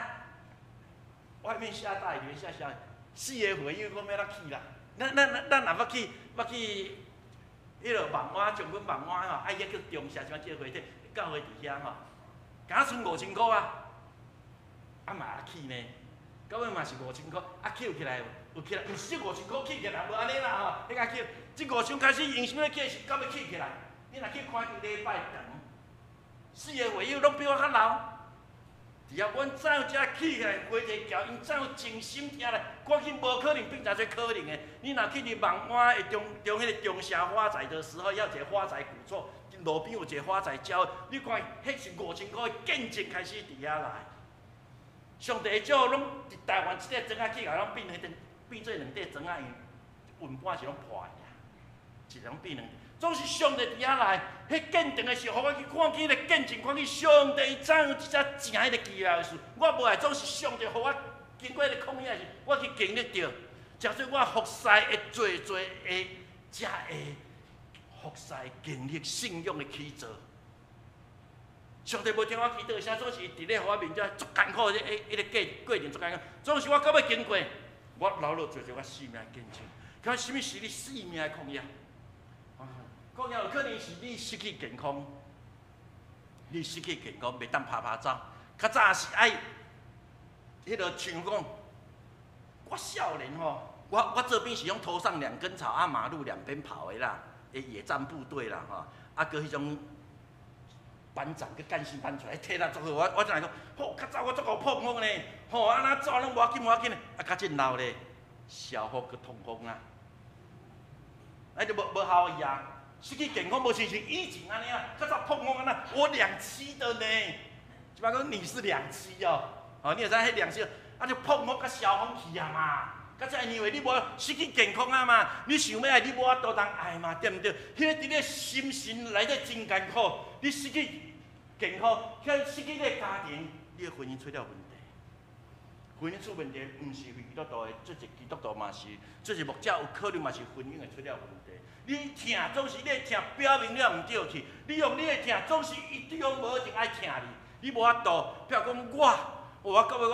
外面下大雨，下小雨。四个会友讲欲怎去啦？咱咱若欲去，欲去彼落万华，将军万华吼，啊遐叫中社，啥叫会体，教会伫遐吼，敢若賰5000箍啊，啊嘛去呢，到尾嘛是五千箍，啊捡起来有起来，毋是这五千箍捡起来，无按呢啦吼，彼个捡，这五千开始用啥物捡是到尾捡起来，你若去看礼拜堂，四个会友拢比我较老。只要阮怎样才起来，花提桥，𪜶怎样静心听来，看见无可能变成做可能的。你若去伫万华的中中彼个中社发财的时候，犹一个发财古厝，路边有一个发财鸟，你看，彼是5000箍的见证开始伫遐来。上帝叫拢伫台湾这块砖仔起来，拢变两变做两块砖仔，因运搬是拢破去啊，一个拢变两。总是上帝伫遐来，彼见证的时候，予我去看见彼个见证，看见上帝怎样这只成彼个奇妙的事。我无爱，总是上帝予我经經過彼個曠野時，我去經歷著，誠濟我服侍會濟濟的，才會服侍經歷信仰的起造。上帝無聽我祈禱，啥總是佇咧予我面前足艱苦的彼個過程足艱苦，總是我到尾經過，我流落濟濟我生命的見證。看啥物是你生命的曠野？曠野有可能是你失去健康，你失去健康袂當拍拍走。較早是愛，彼个像講，我少年吼，我這邊是用頭上兩根草，啊馬路兩邊跑的啦，的野戰部隊啦吼，啊閣彼種班長閣幹訓班出來，體力足好，我陣來講，吼較早我足夠膨風呢，吼按怎走攏無要緊無要緊的，啊較真老咧，消風閣痛風啊，啊就無效伊啊，失去健康無親像以前按呢啊，較早膨風按怎，我兩棲的呢。這擺講你是兩棲哦，哦，你會知彼兩棲，啊就膨風佮消風去啊嘛，較早因為你無失去健康啊嘛，你想欲愛你無法度通愛嘛，對毋對？彼個佇你心神內底真艱苦，你失去健康，遐失去你的家庭，你的婚姻出了問題。婚姻出問題，毋是非基督徒的，這一基督徒嘛是，這一牧者有可能嘛是婚姻會出了問題。你疼總是你的疼表明了毋對去，你用你的疼總是伊對方無一定愛疼你。你無法度，譬如講我，我到尾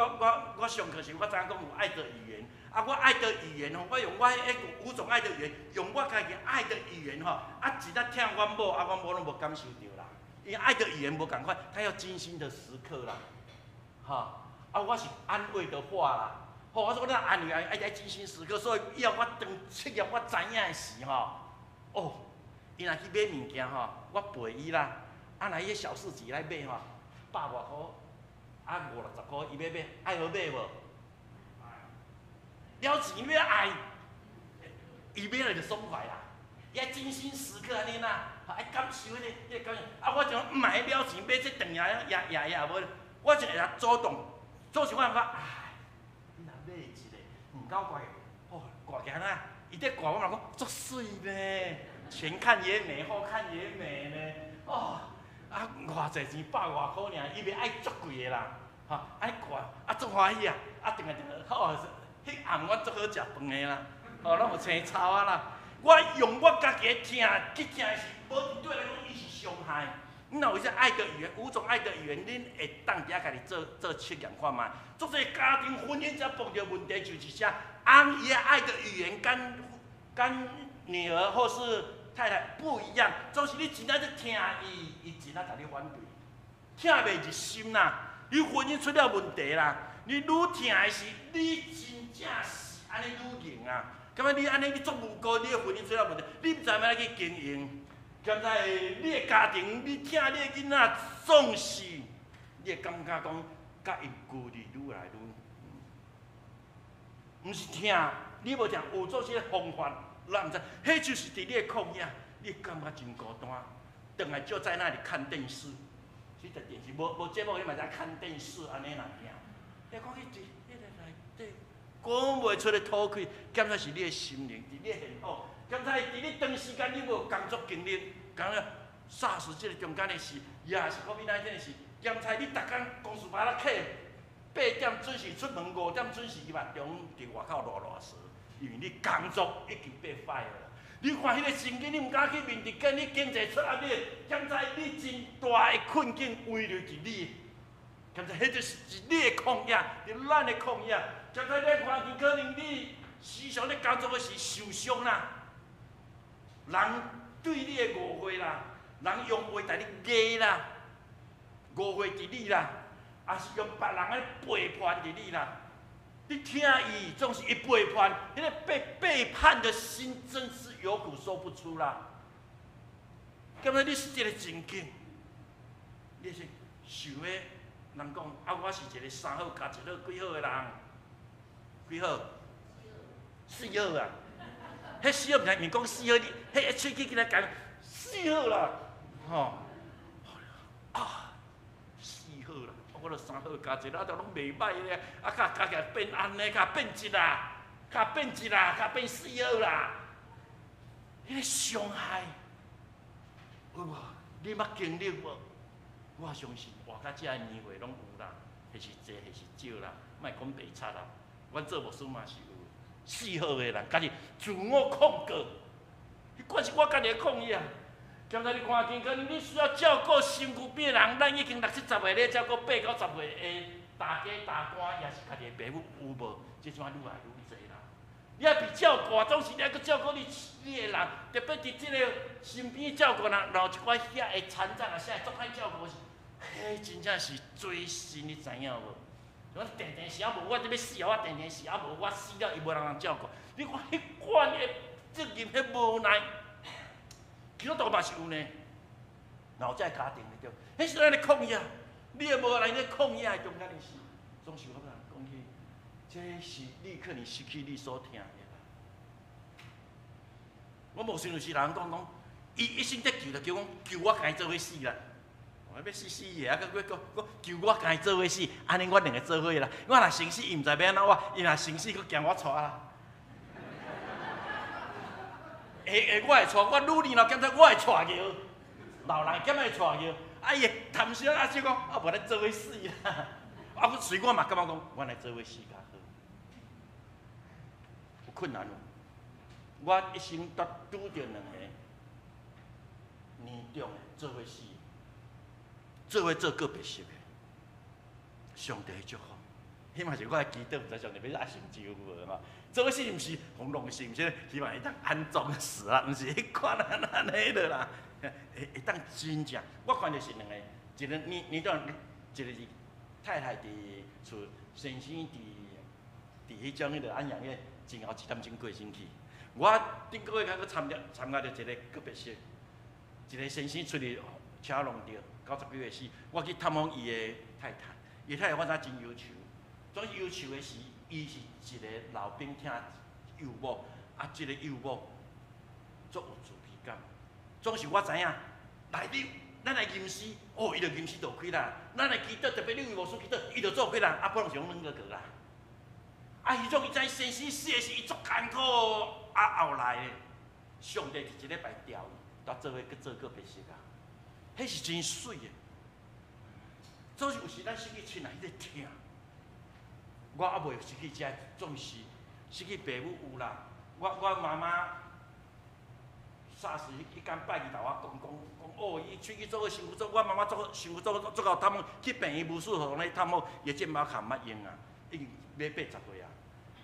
我上課時，我知影講有愛的語言，啊，我愛的語言吼，我用我彼五種愛的語言，用我家己愛的語言吼，啊，一直疼阮某，啊，阮某攏無感受著啦。因為愛的語言無仝款，他要精心的時刻啦，吼，啊，我是安慰的話啦，吼，我說我咧安慰愛愛精心時刻，所以以後我當測驗我知影的時吼，哦，伊若去買物件吼，我陪伊啦，啊，若伊小市集來買吼。百外箍，啊五六十箍，伊欲買，愛予買無？了錢欲愛，伊買了就爽快啦。伊愛精心時刻按呢啦，愛感受彼個彼個感受。啊，我就毋愛了錢買這頓來也也也無，我就會來主動，總是我感覺，唉，你若買一个毋夠掛，哦，掛起來哪？伊咧掛我嘛講足媠呢，前看也美，後看也美呢，哦。啊，偌濟錢百外箍爾，伊袂愛足貴的啦，吼，愛掛，啊足歡喜啊，啊轉來轉來，好，彼暗阮足好食飯的啦，吼，攏有青草仔啦。我用我家己的疼去疼的是，無對來講伊是傷害。你若有這愛的語言，五種愛的語言，恁會當佇遐家己做做測驗看覓。足濟家庭婚姻才碰著問題就是啥？翁伊的愛的語言佮佮女兒或是太太不一樣，總是你真正咧疼伊，伊真正共你反對，疼袂入心啦。你婚姻出了問題啦。你愈疼的是，你真正是按呢愈硬啊。感覺你按呢你足無辜，你的婚姻出了問題，你毋知欲按怎去經營。敢知你的家庭，你疼你的囡仔，總是你會感覺講，佮𪜶距離愈來愈，毋是疼，你無疼，有做啥方法？咱毋知，彼就是佇你的曠野，你感覺真孤單。轉來就在那裡看電視，這個電視無無節目，你嘛知看電視按呢啦爾。你講彼佇彼个內底，講袂出的吐氣，敢若是你的心靈，佇你的幸福，敢若佇你長時間你無工作經歷，敢若霎時這個中間的時，也是 COVID-19 的時，檢查你逐工公司把咱客8點準時出門，5點準時伊嘛中佇外口賴賴趖。因為你工作已經被 fire 了，你看彼個情景，你毋敢去面對，見你經濟出壓力，檢查你真大的困境遺留佇你，檢查彼就是你的曠野，佇咱的曠野。檢查你環境可能你時常咧工作的時受傷啦，人對你的誤會啦，人用話共你壓啦，誤會佇你啦，抑是用別人來背叛佇你啦。你疼伊，總是伊背叛，彼個被背叛的心，真是有苦說不出啦。感覺你是這個情景，你是想欲人講啊，我是一個三好加一好幾好的人，幾好？四好啊！彼四好毋是毋講四好，你彼喙齒起來講四好啦，吼啊，四好啦！我著三好加一好，啊，都攏袂䆀咧，啊，較加起來變按呢，較變一啦，較變一啦，較變四好啦。彼個傷害，有無？你捌經歷無？我相信活到這个年歲攏有啦，或是濟或是少啦，莫講白賊啦。阮做牧师嘛是有四好的人，家己自我控告，彼款是我家己的控伊啊。检查你看见，可能你需要照顾身躯边的人，咱已经六七十岁咧照顾八九十岁的大家大官，也是家己的爸母有无？这阵愈来愈济啦。你爱比照顾，总是你爱阁照顾你的人，特别伫这个身边照顾人，然后一寡遐的残障啊，啥足歹照顾，彼真正是最神，你知影无？我定定是啊无，我这欲死啊！我定定是啊无，我死了伊无人通照顾。你看彼款的责任，彼无奈，基督徒嘛是有呢。然后这个家庭对，彼是咱咧抗议，你的无奈咧抗议的中间的是，总是我人讲起，这是你可能失去你所疼的啦。我无想有时人讲讲，伊一生得救就叫讲求我共伊做伙死啦。我欲死死伊的，啊，阁阁阁求我共伊做伙死，按呢阮两个做伙啦。我若先死，伊毋知欲按怎我，伊若先死，阁惊我娶啦。会会，我会娶，我女儿若检查我会娶着，老人敢会娶着？啊，伊会贪心啊，就讲啊，无咱做伙死啦。啊，我随我嘛感觉讲，阮来做伙死较好。有困难无？我一生拄拄著两个年长的做伙死。做伙做告别式的，上帝祝福，彼嘛是我的祈祷，毋知上帝欲爱成就无吼。做伙死毋是轰隆死，毋是希望会当安葬死啦，毋是彼款啊按呢的啦。会会当真正，我看著是两个，一个年年长，一个是太太伫厝，先生伫彼种彼个安养院，前后一点钟过身去。我顶个月较阁参加参加著一个告别式，一个先生出去车弄著。90几岁死，我去探访伊的太太，伊太太我知真忧愁，总忧愁的是，伊是一个老兵疼幼某，啊，这个幼某足有自卑感，总是我知影，来你，咱来吟诗，哦，伊就吟诗就开啦，咱来祈祷，特别你为牧师祈祷，伊就做开啦，啊，不拢是拢软个个啦，啊，彼种伊知先生死的时，伊足艰苦，啊，后来的，上帝伫一礼拜调伊，煞做伙阁做告别式啊。彼是真媠的，总是有时咱失去亲人彼个疼，我犹未失去遮，总是失去爸母有啦。我妈妈煞时彼工拜二头我讲讲讲哦，伊喙齿做个身躯做，我妈妈做个身躯做做够探访，去病院无舒服咧探访，伊的睫毛鉸毋捌用啊，已经欲80岁啊。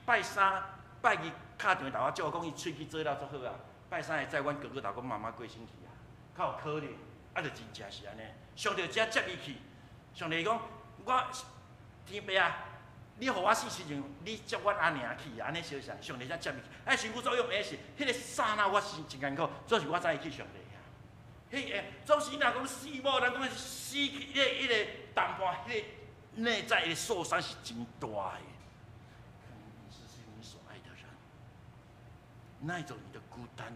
拜三拜二敲电话我叫我讲伊喙齿做了足好啊。拜三会载阮哥哥头讲妈妈过身去啊，较有可能。啊，就真正是按呢，上帝才接伊去。上帝讲，我天父啊，你予我死时阵，你接阮阿娘去，按呢相像，上帝才接伊去。啊，神父作用的是，彼个刹那我是真艰苦，总是我知伊去上帝遐。彼个总是若讲死某，人讲死去，彼个淡薄，彼个内在的受伤是真大的。你是你所爱的人，那种你的孤单，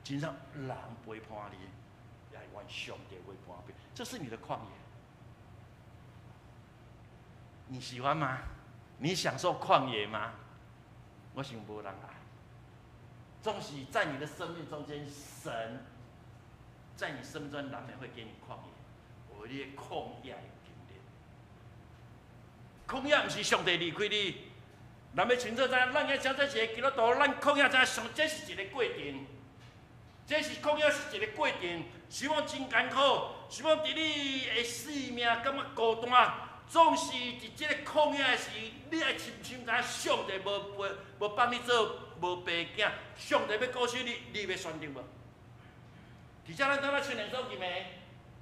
真正人陪伴你。愿上帝陪伴你，这是你的旷野，你喜欢吗？你享受旷野吗？我想无人爱。总是在你的生命中间，神在你生命中难免会给你旷野，有你的旷野的经历。旷野毋是上帝离开你，咱欲清楚知，咱要讲这是个基督徒，咱旷野知上，这是一个过程。这是旷野是一个过程，是讲真艰苦，是讲伫你的生命感觉孤单，总是伫这个旷野的时，你爱深深知上帝无陪，无放你做无爸囝，上帝欲顾惜你，你欲选择无？而且咱拄仔青年所吟的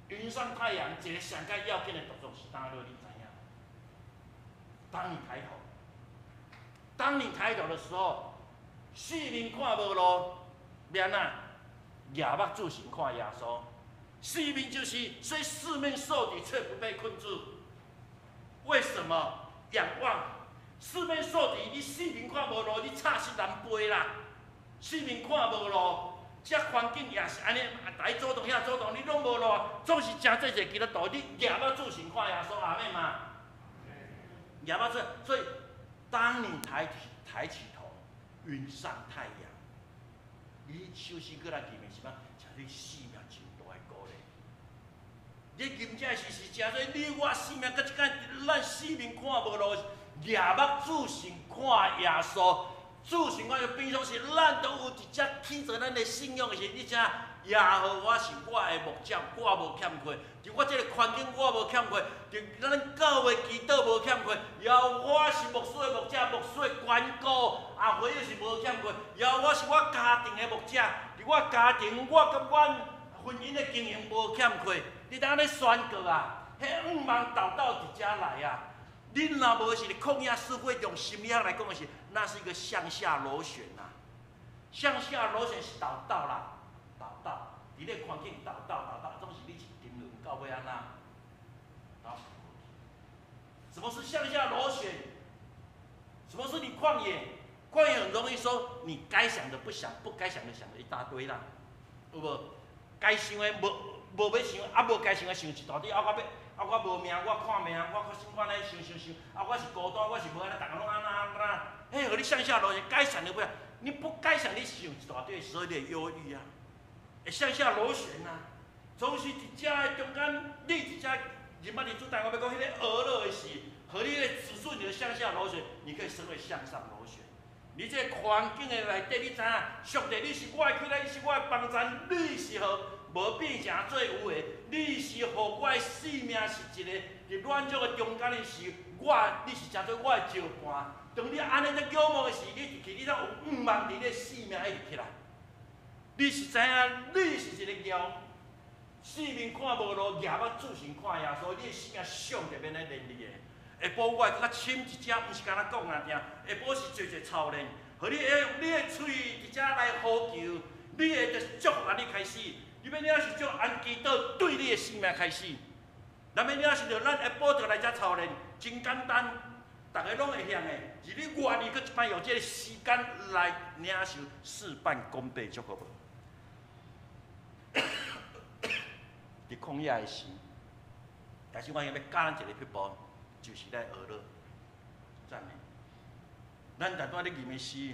云上太阳，一个上盖要紧的动作是哪落？你知影？当你抬头，当你抬头的时候，四面看无路，欲按怎？举目注神看耶稣，四面就是虽四面受敌，却不被困住。为什么？仰望四面受敌，你四面看无路，你插死难飞啦。四面看无路，这环境也是按呢，来阻挡遐阻挡，你拢无路，总是诚济济基督徒，你举目注神看耶稣，阿们嘛？举目注，所以当你抬起头，云上太阳。你首诗阁来吟的是啥？诚你生命真大的鼓励。你吟这时是诚济，你我生命阁这间，咱四面看无路，举目注神看耶稣，注神看，平常时咱都有伫遮起做咱的信仰的时，你知影耶和华是我的牧者，我无欠缺。伫我这个环境，我无欠缺；伫咱教会祈祷无欠缺。耶和华是牧师的牧者，牧师的关顾，阿辉是无欠缺。耶和华是我家庭的牧者，伫我家庭，我佮阮婚姻的经营无欠缺。你当按呢宣告啊？彼向望沓沓伫遮来啊！恁若无是旷野思维，用心理学来讲的是，那是一个向下螺旋啊。向下螺旋是沓沓啦，沓沓，伫咧环境沓沓沓沓，总是你一沉沦到尾按怎？啊？什么是向下螺旋？什么是你旷野？旷野很容易说，你该想的不想，不该想的想了一大堆啦，有无？该想的无无欲想，啊无该想的想一大堆，啊我欲，啊我无命，我看命，我看心肝咧想想想，啊我是孤单，我是无按呢，逐个拢按怎按怎，彼予你向下螺旋，该想的不想，你不该想，你想一大堆，所以你会忧郁啊，会向下螺旋啊。总是伫遮的中间，你伫遮入捌伫主台，我欲讲彼个学乐的是，予你的指数你的向下螺旋，你可以成为向上螺旋。你这个环境的内底，你知影，上帝你是我的起来，你是我的帮助，你是予无变成做有的，你是予我的生命是一个伫软弱的中间的时，我你是成做我的石伴。当你按呢在仰望的时，你入去，你才有向望伫你的生命一直起来。你是知影，你是一个鸟，四面看无路，举目注神看耶稣，你的生命上帝欲来连你的。下晡我会较深一只，毋是干焦讲尔尔，下晡是做做操练，予你会用你的喙伫遮来呼求，你会著祝福按呢开始，你欲领受祝按祈祷对你的生命开始。咱欲领受著咱下晡就来遮操练，真简单，逐个拢会晓的。是你愿意阁一摆用这个时间来领受事半功倍祝福无？伫旷野的时，但是我欲教咱一个撇步。就是来学乐赞美。咱逐摆咧吟的诗，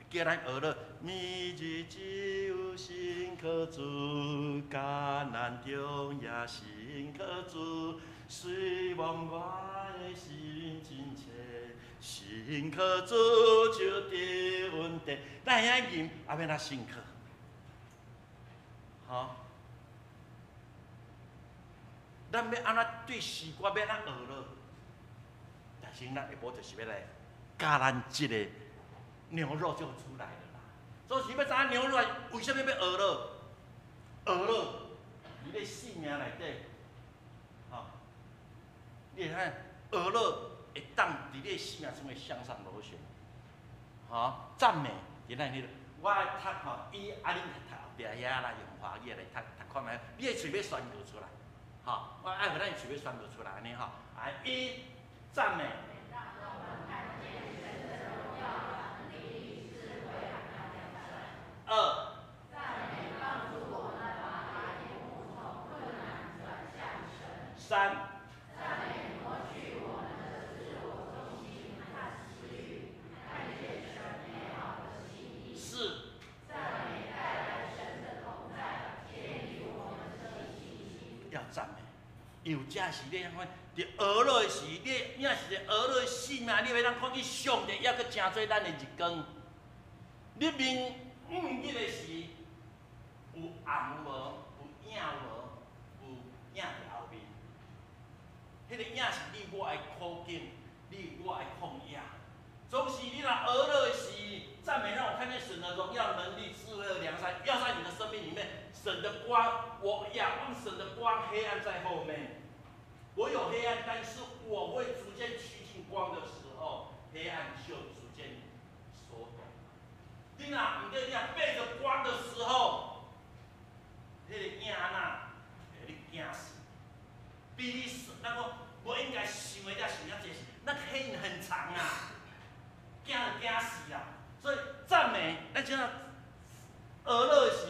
叫咱学乐。每日只有信靠主，艰难中也信靠主，虽望我的心真切，信靠主就得稳定。咱遐吟，啊欲按怎信靠？吼？咱欲按怎对诗歌欲按怎学乐？但是咱下晡就是欲来教咱这个牛肉就出来了啦。所以欲知影牛肉为啥物欲学乐？学乐，伫你生命内底，吼，你会看学乐会当伫你生命中会向上螺旋，吼，赞美伫咱彼个，我爱读吼，伊啊恁读后壁遐啦，用华语来读读看觅，你的喙欲宣告出来，吼，我爱予咱喙欲宣告出来按呢吼，啊一赞美。二。三。四。要赞美，有这是你看，伫学乐的时，你你若是伫学乐的生命，你会当看见上帝犹阁成做咱的日光。你面五日的时，有红无？有影无？有影伫后面。彼个影是你我的苦境，你我的旷野。总是你若学乐的时，赞美让我看见神的荣耀、能力、智慧和良善，要在你的生命里面，神的光，我仰望神的光，黑暗在后面。我有黑暗，但是我会逐渐趋近光的时候，黑暗就逐渐缩短。你若毋对，你若背着光的时候，彼个影啊，会予你惊死。比你那个无应该想的了想遐济，那黑影很长啊，惊就惊死啊。所以赞美，咱怎啊学乐时，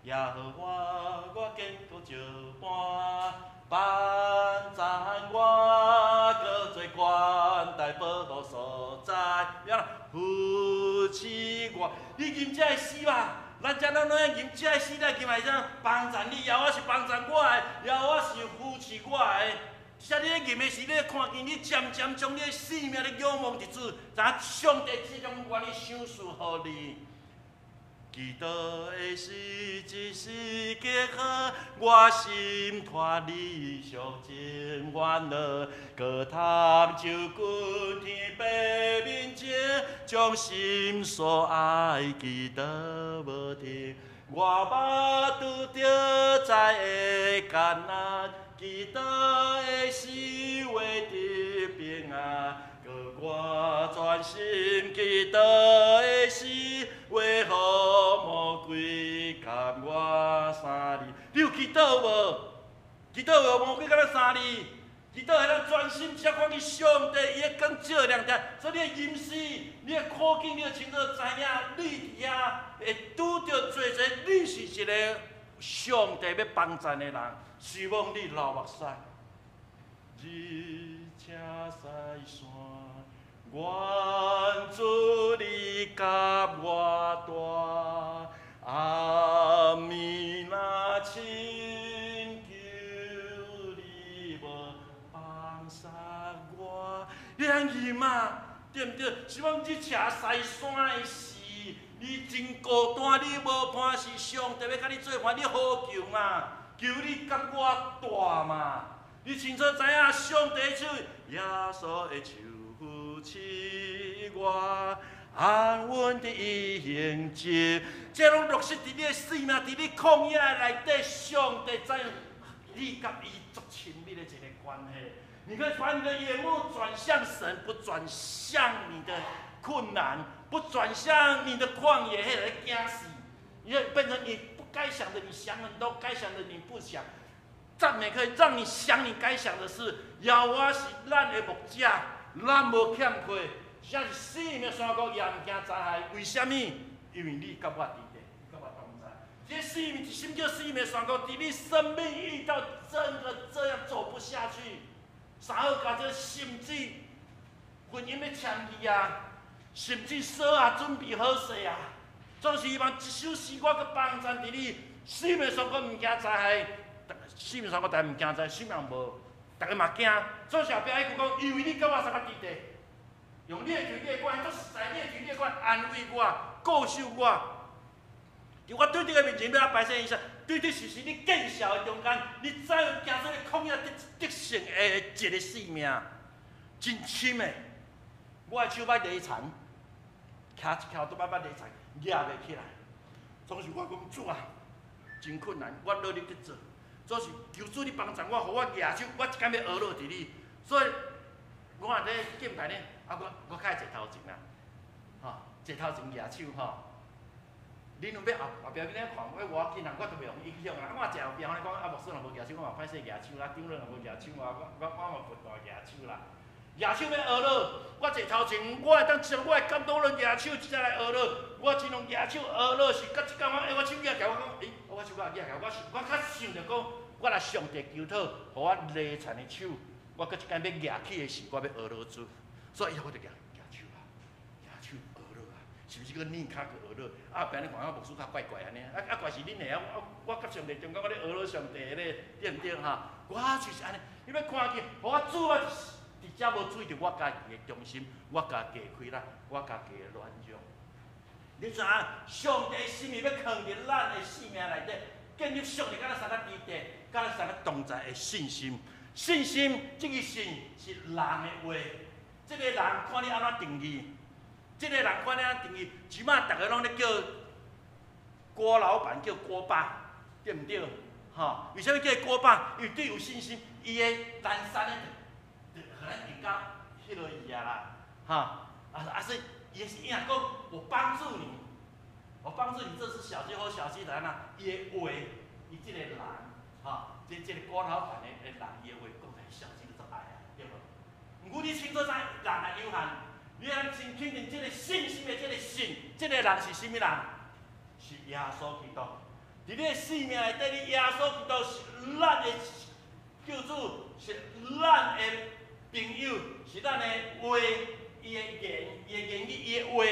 耶和华我坚固石伴，帮赞我阁做悬台保护所在，呀，扶持我。你吟这个诗吧，咱遮咱拢爱吟这个诗来吟来怎？帮赞你，耶和华是帮赞我的，耶和华是扶持我的。啥你咧吟的時，你咧看見你漸漸將你的生命咧仰望佇主，知影上帝這種願意賞賜予你。祈禱的時，一時結合，我心脫離俗情煩惱，閣通就近天父面前，將心所愛祈禱無停。我捌拄著災的艱難，祈禱的時會得平安。閣我專心祈禱的時，為何魔鬼共我相離？你有祈禱無？祈禱無魔鬼共咱相離？祈禱會當專心，只看見上帝伊的光照亮著，所以你的吟詩，你的苦境，你就清楚知影，你佇遐會拄著濟濟，你是一個上帝欲幫贊的人，希望你流目屎。日赤西山，願主你佮我蹛，暗暝若親求你無放殺我。你通吟啊，對毋對？是講日赤西山的時，你真孤單，你無伴，是上帝欲佮你做伴，你好求嘛？求你佮我蹛嘛？你清楚知影上帝手，耶穌的手扶持我，安穩的行進。這攏落實佇你的生命，佇你曠野內底，上帝知影你佮伊足親密的一個關係。你可以把你的眼目轉向神，不轉向你的困難，不轉向你的曠野，彼個驚死，你會變成你不該想的，你想很多；該想的你不想。讚美可以讓你想你該想的事。耶和華是咱的牧者，咱無欠缺。只是四面山谷也毋驚災害，為啥物？因為你佮我佇咧，佮我同在。這四面，什麼叫四面山谷？佇你生命遇到真的這樣走不下去，三好家這甚至婚姻欲簽去啊，甚至鎖啊準備好勢啊，總是希望一首詩歌閣幫贊佇你四面山谷毋驚災害。四面山谷，逐家毋驚災，什麼無，逐家嘛驚。總是後壁彼句講，因為你佮我相佮佇咧，用你的嘴、你的關係，做實在，你的嘴、你的關係安慰我、顧守我。佇我對敵的面前欲按擺設筵席，對對實實你見笑的中間，你知影行這个曠野得得勝的一个生命，真深的。我的手捌犁田，徛一徛都捌捌犁田，举袂起來。總是我講主啊，真困難，我努力去做。總是求主你幫助我，予我舉手，我一工欲學落佇你。所以，我若咧敬拜呢，啊，我我較愛坐頭前啦，吼，坐頭前舉手吼。恁有欲後後壁欲咧看，我無要緊啦，我都袂予影響啦。我坐後壁，我講啊，牧師若無舉手，我嘛歹勢舉手啦；長老若無舉手啊，我我我嘛不大舉手啦。舉手欲學落，我坐頭前，我會當將我的感動論舉手，直接來學落。我真攏舉手學落是，到這工我欸，我手舉起來，我講，欸，我手舉起來，我我較想著講，我來上帝求討，予我犁田的手，我閣一工欲舉起的時，我欲學落主，所以我就舉舉手啊，舉手學落啊，是毋是閣軟跤閣學落？啊，後壁你看我牧師較怪怪按呢，啊啊怪是恁的啊，我我佮上帝中間我咧學落上帝咧，對毋對哈？我就是按呢，你欲看見，予我主我佇遮無注意著我家己的中心，我家己的虧力，我家己的軟弱。你知影，上帝心意欲囥佇咱的生命內底，建立上帝佮咱相佮佇咧，佮咱相佮同在的信心。信心，這個信是人的話，這個人看你按怎定義，這個人看你按怎定義。這馬逐个攏咧叫郭老闆叫郭爸，對毋對？吼，為啥物叫伊郭爸？因為對有信心，伊的人生咧，就予咱會較彼落去啊啦，哈，啊啊所以伊是影講，我幫助你，我幫助你，這是小雞或小雞來哪？伊的話，伊這個人，哈，這這個郭老闆的的人，伊的話講來小雞就足愛啊，對無？毋過你清楚知人也有限，你通真肯定這個信心的這個信，這個人是啥物人？是耶穌基督。佇你的生命內底，你耶穌基督是咱的救主，是咱的朋友，是咱的話，伊的言，伊的言語，伊的話，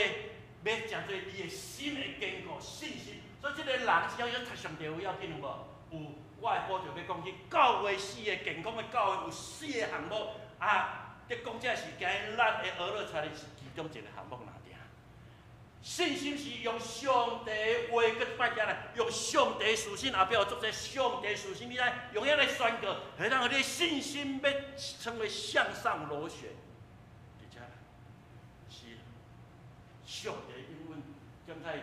欲成做你的心的堅固信心。所以這個人只要有讀上帝有要緊有無？有我的步驟欲講去教會四个健康的教會有四个項目啊！佇講這時間，咱的學樂插的是其中一個項目爾爾。信心是用上帝的話閣一擺聽來，用上帝事實後壁有足濟上帝事實，你知用遐來宣告，會當予你信心欲成為向上螺旋。佇遮是上帝應允，踮在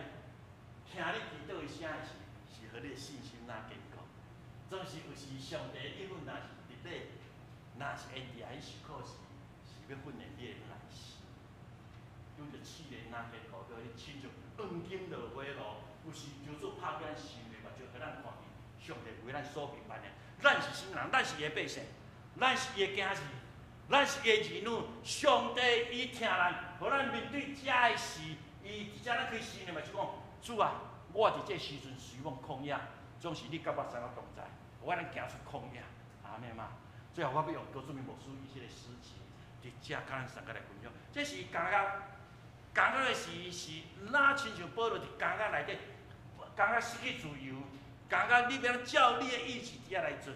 聽你祈禱的聲時，是予你的信心若堅固。總是有時上帝應允，若是佇咧，若是緣佇遐受苦時，是欲訓練你的耐心。拄著試煉若堅固，叫你親像黃金落火爐，有時求主拍咱心的目睭，予咱看見上帝為咱所預辦的。咱是啥物人？咱是伊的百姓，咱是伊的囝兒，咱是伊的兒女。上帝伊疼咱，予咱面對這的事，伊佇遮咱可以心的目睭講：主啊，我佇這時陣隨往曠野，總是你佮我三個同在，予咱行出曠野。阿們嗎？最後我欲用高祖明牧師伊這个詩詞，佇遮佮咱三個來分享。這是監獄，監獄的時是哪親像保羅佇監獄內底，監獄失去自由，監獄你欲按怎照你的意志佇遐來做，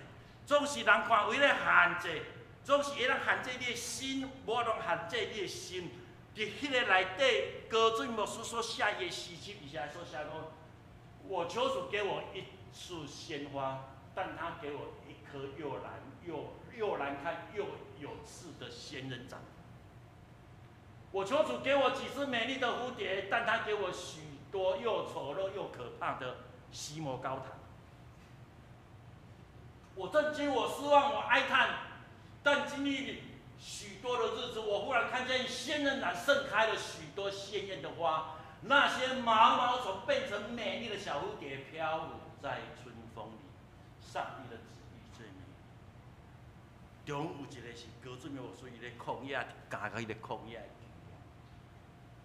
總是人看為咧限制，總是會當限制你的身，無法度限制你的心。佇彼个內底，高祖明牧師所寫伊的詩集，伊寫所寫講：我求主給我一束鮮花，但他給我一顆又難看又有刺的仙人掌。我求主給我幾隻美麗的蝴蝶，但他給我許多又醜陋又可怕的西摩高塔。我震驚，我失望，我哀嘆，但經歷許多的日子，我忽然看見仙人掌盛開了許多鮮豔的花，那些毛毛蟲變成美麗的小蝴蝶，飄舞在春風裡。上帝的旨意最美。中有一个是高祖明牧師，伊咧曠野，監獄彼个曠野，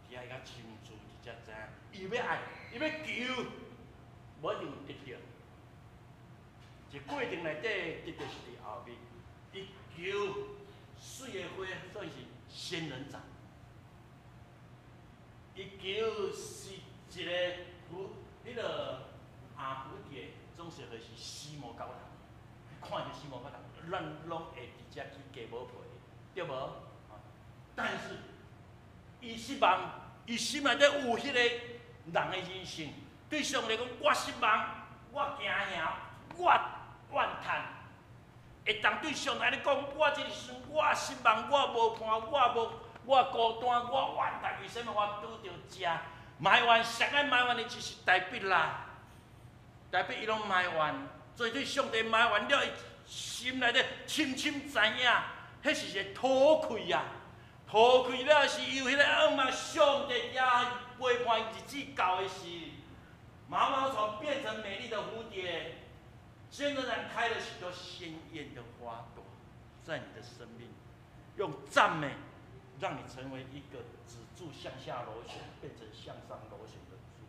佇遐伊較親自佇遮知影，伊欲愛，伊欲求，無一定有得著。一過程內底得著是佇後面，伊求水的花算是仙人掌，伊求是一个蝴，彼个啊蝴蝶，總是會是死魔高糖。看著死魔高糖，咱攏會佇遮起雞毛皮，對無？但是伊失望，伊心內底有彼個人的人性，對上帝講：我失望，我驚嚇，我怨嘆。會當對上帝按呢講，我這個時陣我失望，我無伴，我無，我孤單，我怨嘆。為什麼我拄著這埋怨？上愛埋怨的就是大衛啦，大衛伊攏埋怨，所以對上帝埋怨了，伊心內底深深知影，彼是一個討氣啊！討氣了是有彼個惡夢，上帝遐陪伴日子到的時，毛毛蟲變成美麗的蝴蝶。仙人掌開了許多鮮豔的花朵，在你的生命，用讚美，讓你成為一個止住向下螺旋，變成向上螺旋的柱。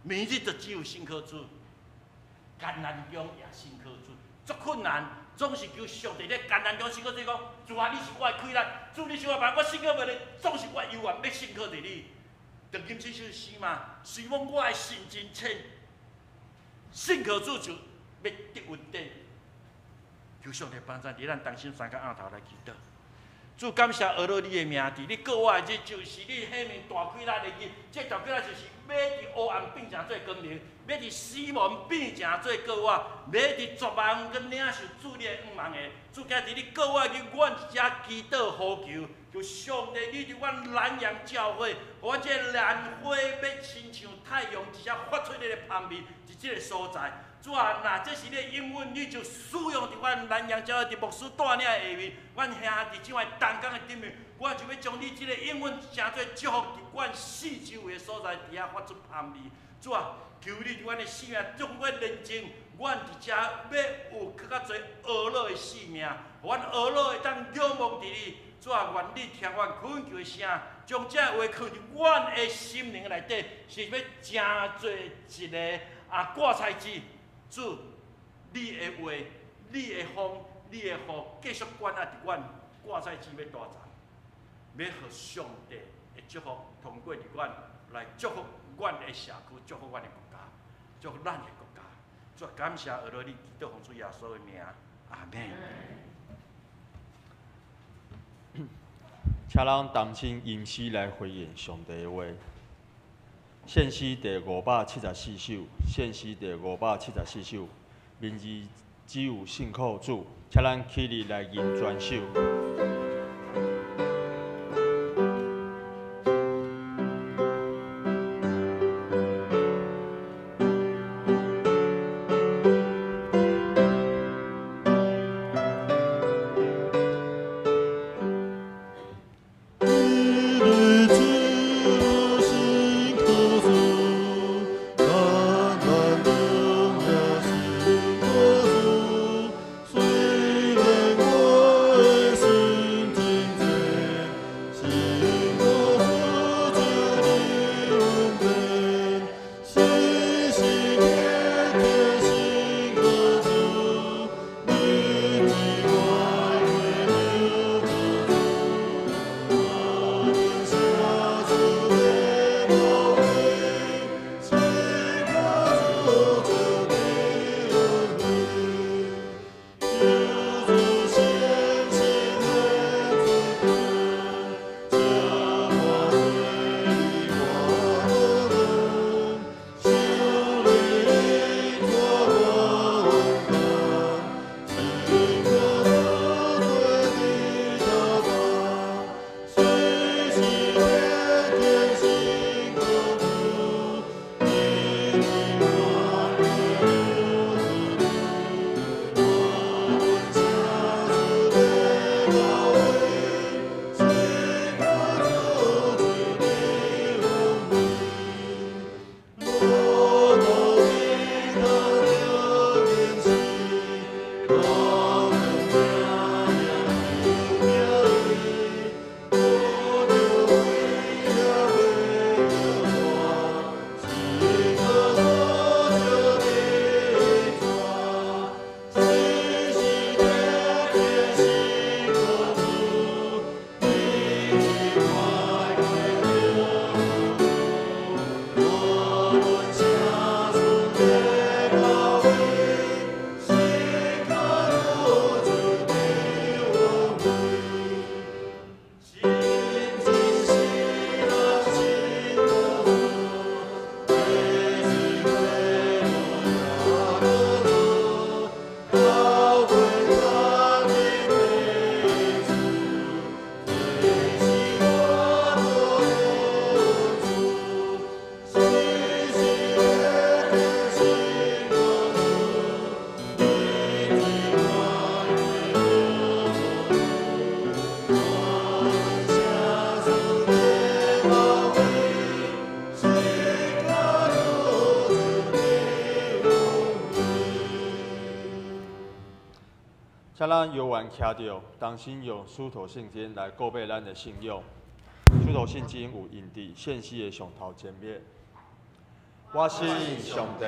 每日就只有信靠主，艱難中也信靠主，足困難，總是求上帝咧艱難中信靠主講，主啊，你是我的氣力，主你是我的幫，我信靠袂咧，總是我猶原欲信靠著你。當今這首詩嘛，雖講我的心真淺。信靠主就欲得穩定，求上帝幫助，佇咱同心三個尪頭來祈禱。主感謝阿樂你的名字，你過我的日就是你顯明大氣力的日，這大氣力就是欲佇黑暗變成做光明，欲佇死亡變成做過活，欲佇絕望佮領受主你的恩望的。主今日你過我的日，阮佇遮祈禱呼求，求上帝你佇阮南洋教會，予阮這個蘭花欲親像太陽佇遮發出你的芳味，佇這个所在。主啊，若這是你的應允，你就使用佇阮南洋教會佇牧師帶領下面，阮兄弟姊妹同工的頂面，我就欲將你這个應允成做祝福，佇阮四周圍的所在佇遐發出芳味。主啊，求你佇阮的生命中阮認證，阮佇遮欲有閣較濟呵咾的生命，予阮呵咾會當仰望佇你。主啊，願你聽阮懇求的聲，將這話囥佇阮的心靈內底，是欲成做一个啊掛菜子。主，你的話、你的風、你的雨，繼續灌壓佇阮掛菜子欲大長，欲予上帝的祝福通過佇阮來祝福阮的社區，祝福阮的國家，祝福咱的國家。主感謝阿羅你基督奉主耶穌的名，阿門。請咱同心吟詩來回應上帝的話。獻詩第574首，獻詩第574首，名字只有信靠主，請咱起立來吟全首。请咱游玩徛著，同心用使徒信经来告白咱的信仰。使徒信经有印伫献诗的上头前面。我信上帝，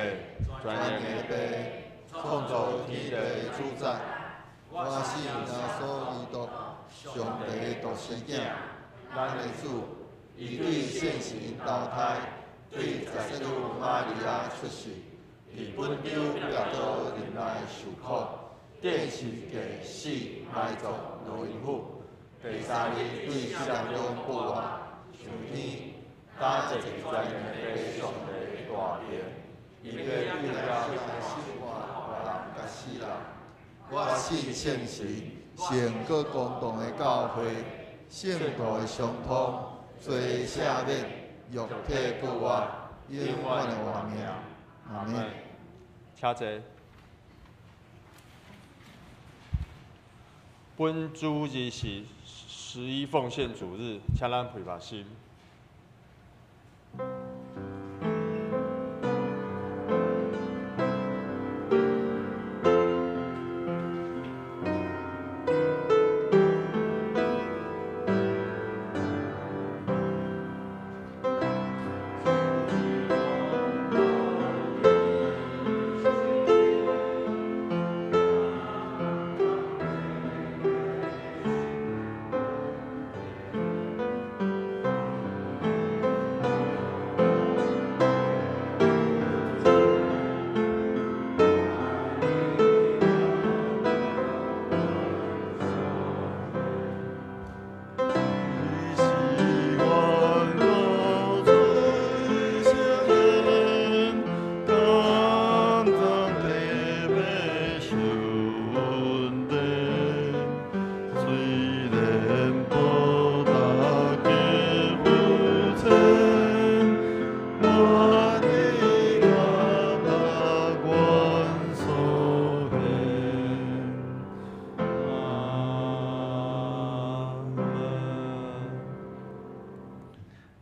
全能的父，创造天地的主宰。我信耶稣基督，上帝的独生子，咱的主，伊對聖神投胎，對十聖女瑪利亞出世，佇本丟彼拉多忍耐受苦，釘十字架死埋葬落陰府，第三日對死人中復活，上天，搭坐佇全能的上帝的大能，伊欲對遐審判活人佮死人。我信聖神，聖閣公同的教會，聖徒的相通，罪赦免，肉體復活，永遠的活命。阿門。請坐。本主日是十一奉獻主日，請咱配合心。主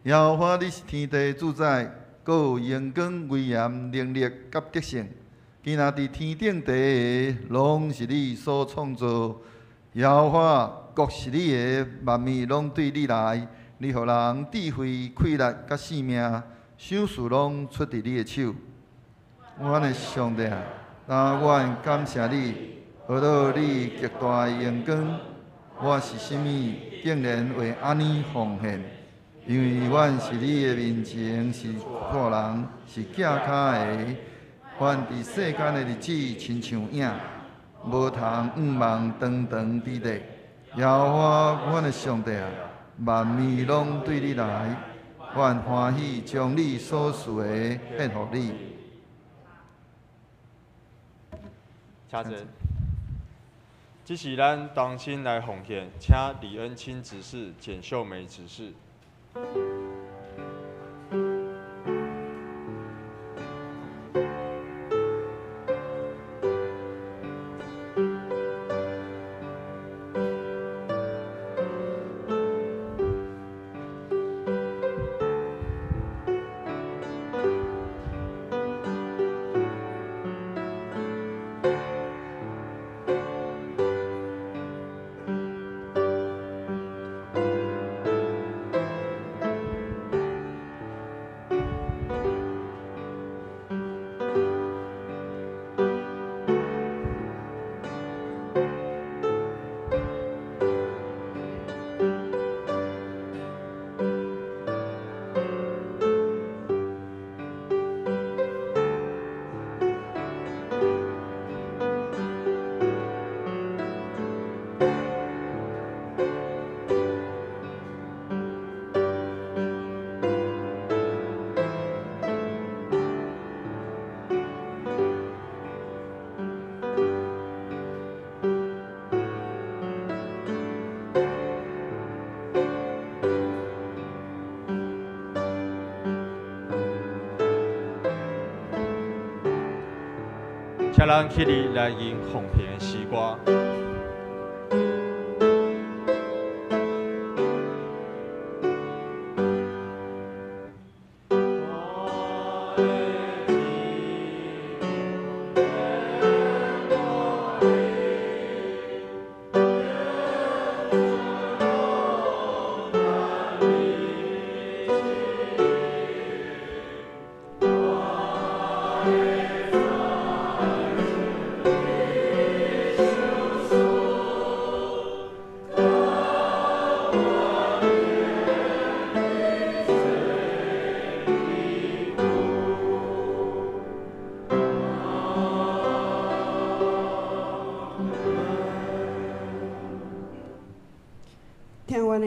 耶和華，你是天地主宰，閣有榮光、威嚴、能力佮得勝。今仔佇天頂地下，攏是你所創造。耶和華，國是你的，萬物攏對你來。你予人智慧、氣力佮性命，賞賜攏出佇你的手。阮的上帝啊，那阮感謝你，何樂你極大的榮光。我是啥物，竟然會按呢奉獻？因為阮是你的面前是破人，是寄跤的。阮佇世間的日子親像影，無通向望長長佇咧。耶和華，阮的上帝啊，萬物攏對你來，阮歡喜將你所賜的獻予你。請坐。這是咱同心來奉獻，請李恩清執事、簡秀梅執事。請咱起立來吟奉獻的詩歌。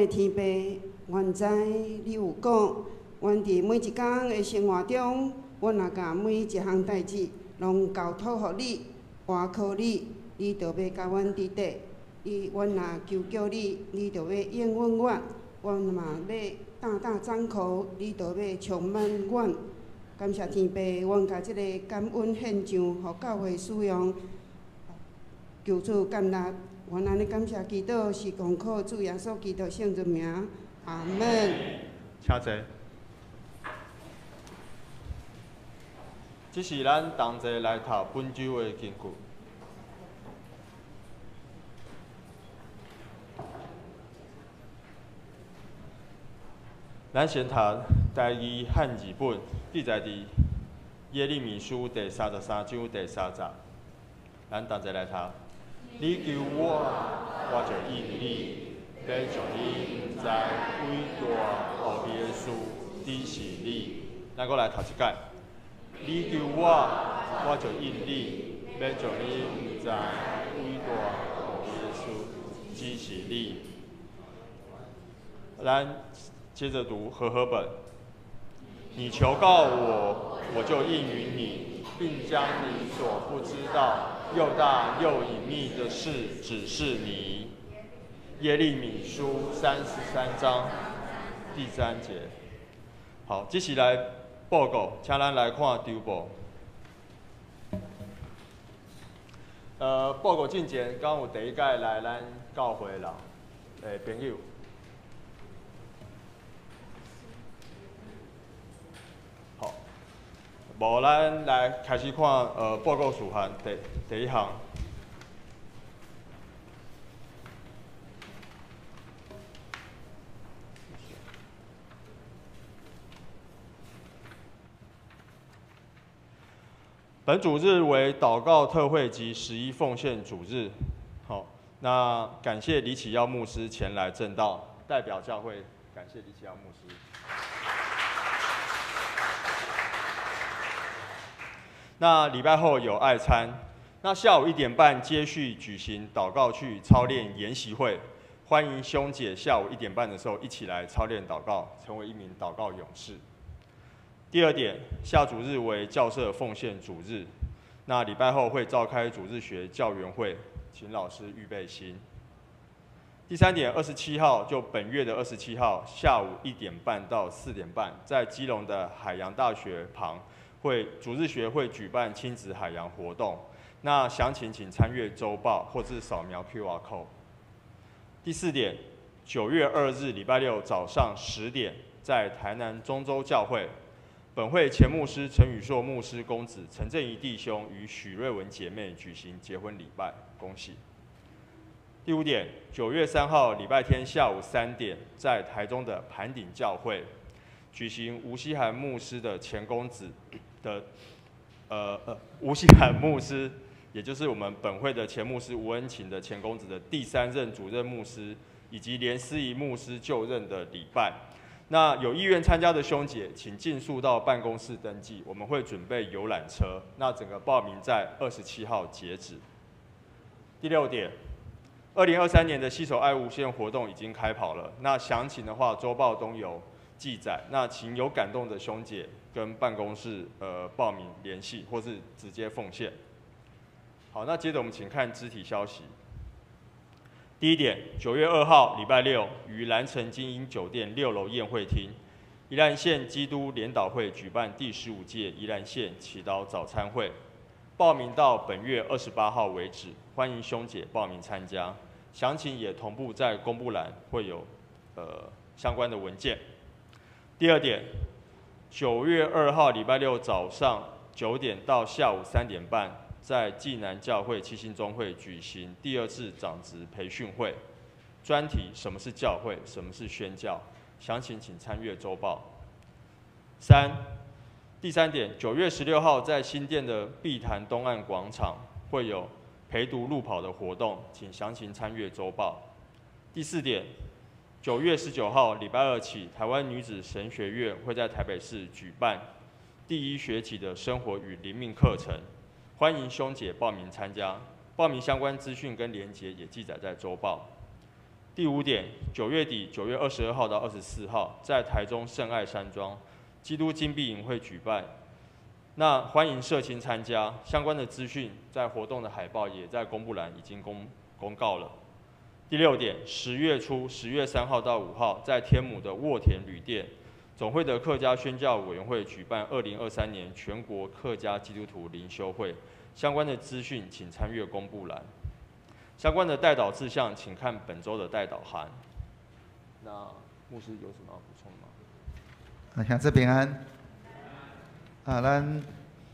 天父，原知你有講，阮佇每一工的生活中，阮若共每一項代誌攏交託予你，倚靠你，你就欲共阮佇底。阮若求叫你，你就欲應允阮。阮嘛欲大大張口，你就欲充滿阮。感謝天父，阮共這個感恩獻上，予教會使用。求主感恩。阮按呢感謝祈禱，是奉靠主耶穌基督聖尊名，阿門。請坐。這是咱同齊來讀本周的經句。咱先讀台語漢字本，記載佇耶利米書第33章第3節。咱同齊來讀。你求我，我就應你，欲將你毋知偉大奧秘的事指示你。咱閣來讀一擺。你求我，我就應你，欲將你毋知偉大奧秘的事指示你。咱接着讀和合本。你求告我，我就應允你，並將你所不知道又大又隱祕的事指示你。耶利米書33章第3節。好，這是來報告，請咱來看周報。報告進前，敢有第一擺來咱教會的人，朋友。無，咱來開始看報告事項第一項。本主日為禱告特會及十一奉獻主日。好，那感謝李啟耀牧師前來證道，代表教會感謝李啟耀牧師。那禮拜後有愛餐，那下午1點半接續舉行禱告去操練研習會，歡迎兄姐下午1點半的時候一起來操練禱告，成為一名禱告勇士。第二點，下主日為教社奉獻主日，那禮拜後會召開主日學教員會，請老師預備心。第三點，二十七號就本月的二十七號下午1點半到4點半，在基隆的海洋大學旁。會主日學會舉辦親子海洋活動，那詳情請參閱週報或是掃描 QR code。第四點，9月2日禮拜六早上10點，在台南中州教會，本會前牧師陳宇碩牧師公子陳正儀弟兄與許瑞文姐妹舉行結婚禮拜，恭喜。第五點，9月3號禮拜天下午3點，在台中的盤頂教會舉行吳希涵牧師的前公子的，吳希涵牧師，也就是我們本會的前牧師吳恩琴的前公子的第三任主任牧師，以及連思怡牧師就任的禮拜。那有意願參加的兄姐，請盡速到辦公室登記，我們會準備遊覽車。那整個報名在27號截止。第六點，2023年的攜手愛無限活動已經開跑了。那詳情的話，週報中有記載。那請有感動的兄姐跟辦公室報名聯繫，或是直接奉獻。好，那接着我們請看肢體消息。第一點，9月2號禮拜六，於蘭城精英酒店6樓宴會廳，宜蘭縣基督聯禱會舉辦第15屆宜蘭縣祈禱早餐會，報名到本月28號為止，歡迎兄姐報名參加。詳情也同步在公布欄會有相關的文件。第二點，9月2號禮拜六早上9點到下午3點半，在濟南教會七星中會舉行第二次長職培訓會，專題什麼是教會，什麼是宣教，詳情請參閱週報。三，第三點，9月16號在新店的碧潭東岸廣場會有陪讀路跑的活動，請詳情參閱週報。第四點，9月19號禮拜二起，台灣女子神學院會在台北市舉辦第一學期的生活與靈命課程，歡迎兄姐報名參加。報名相關資訊跟連結也記載在週報。第五點，9月底9月22號到24號，在台中聖愛山莊基督金幣營會舉辦，那歡迎社青參加。相關的資訊在活動的海報也在公布欄已經公告了。第六點，10月初，10月3號到5號，在天母的沃田旅店，總會的客家宣教委員會舉辦2023年全國客家基督徒靈修會，相關的資訊請參閱公布欄。相關的代禱事項，請看本週的代禱函。那牧師有什麼要補充嗎？啊，兄姊平安。啊，咱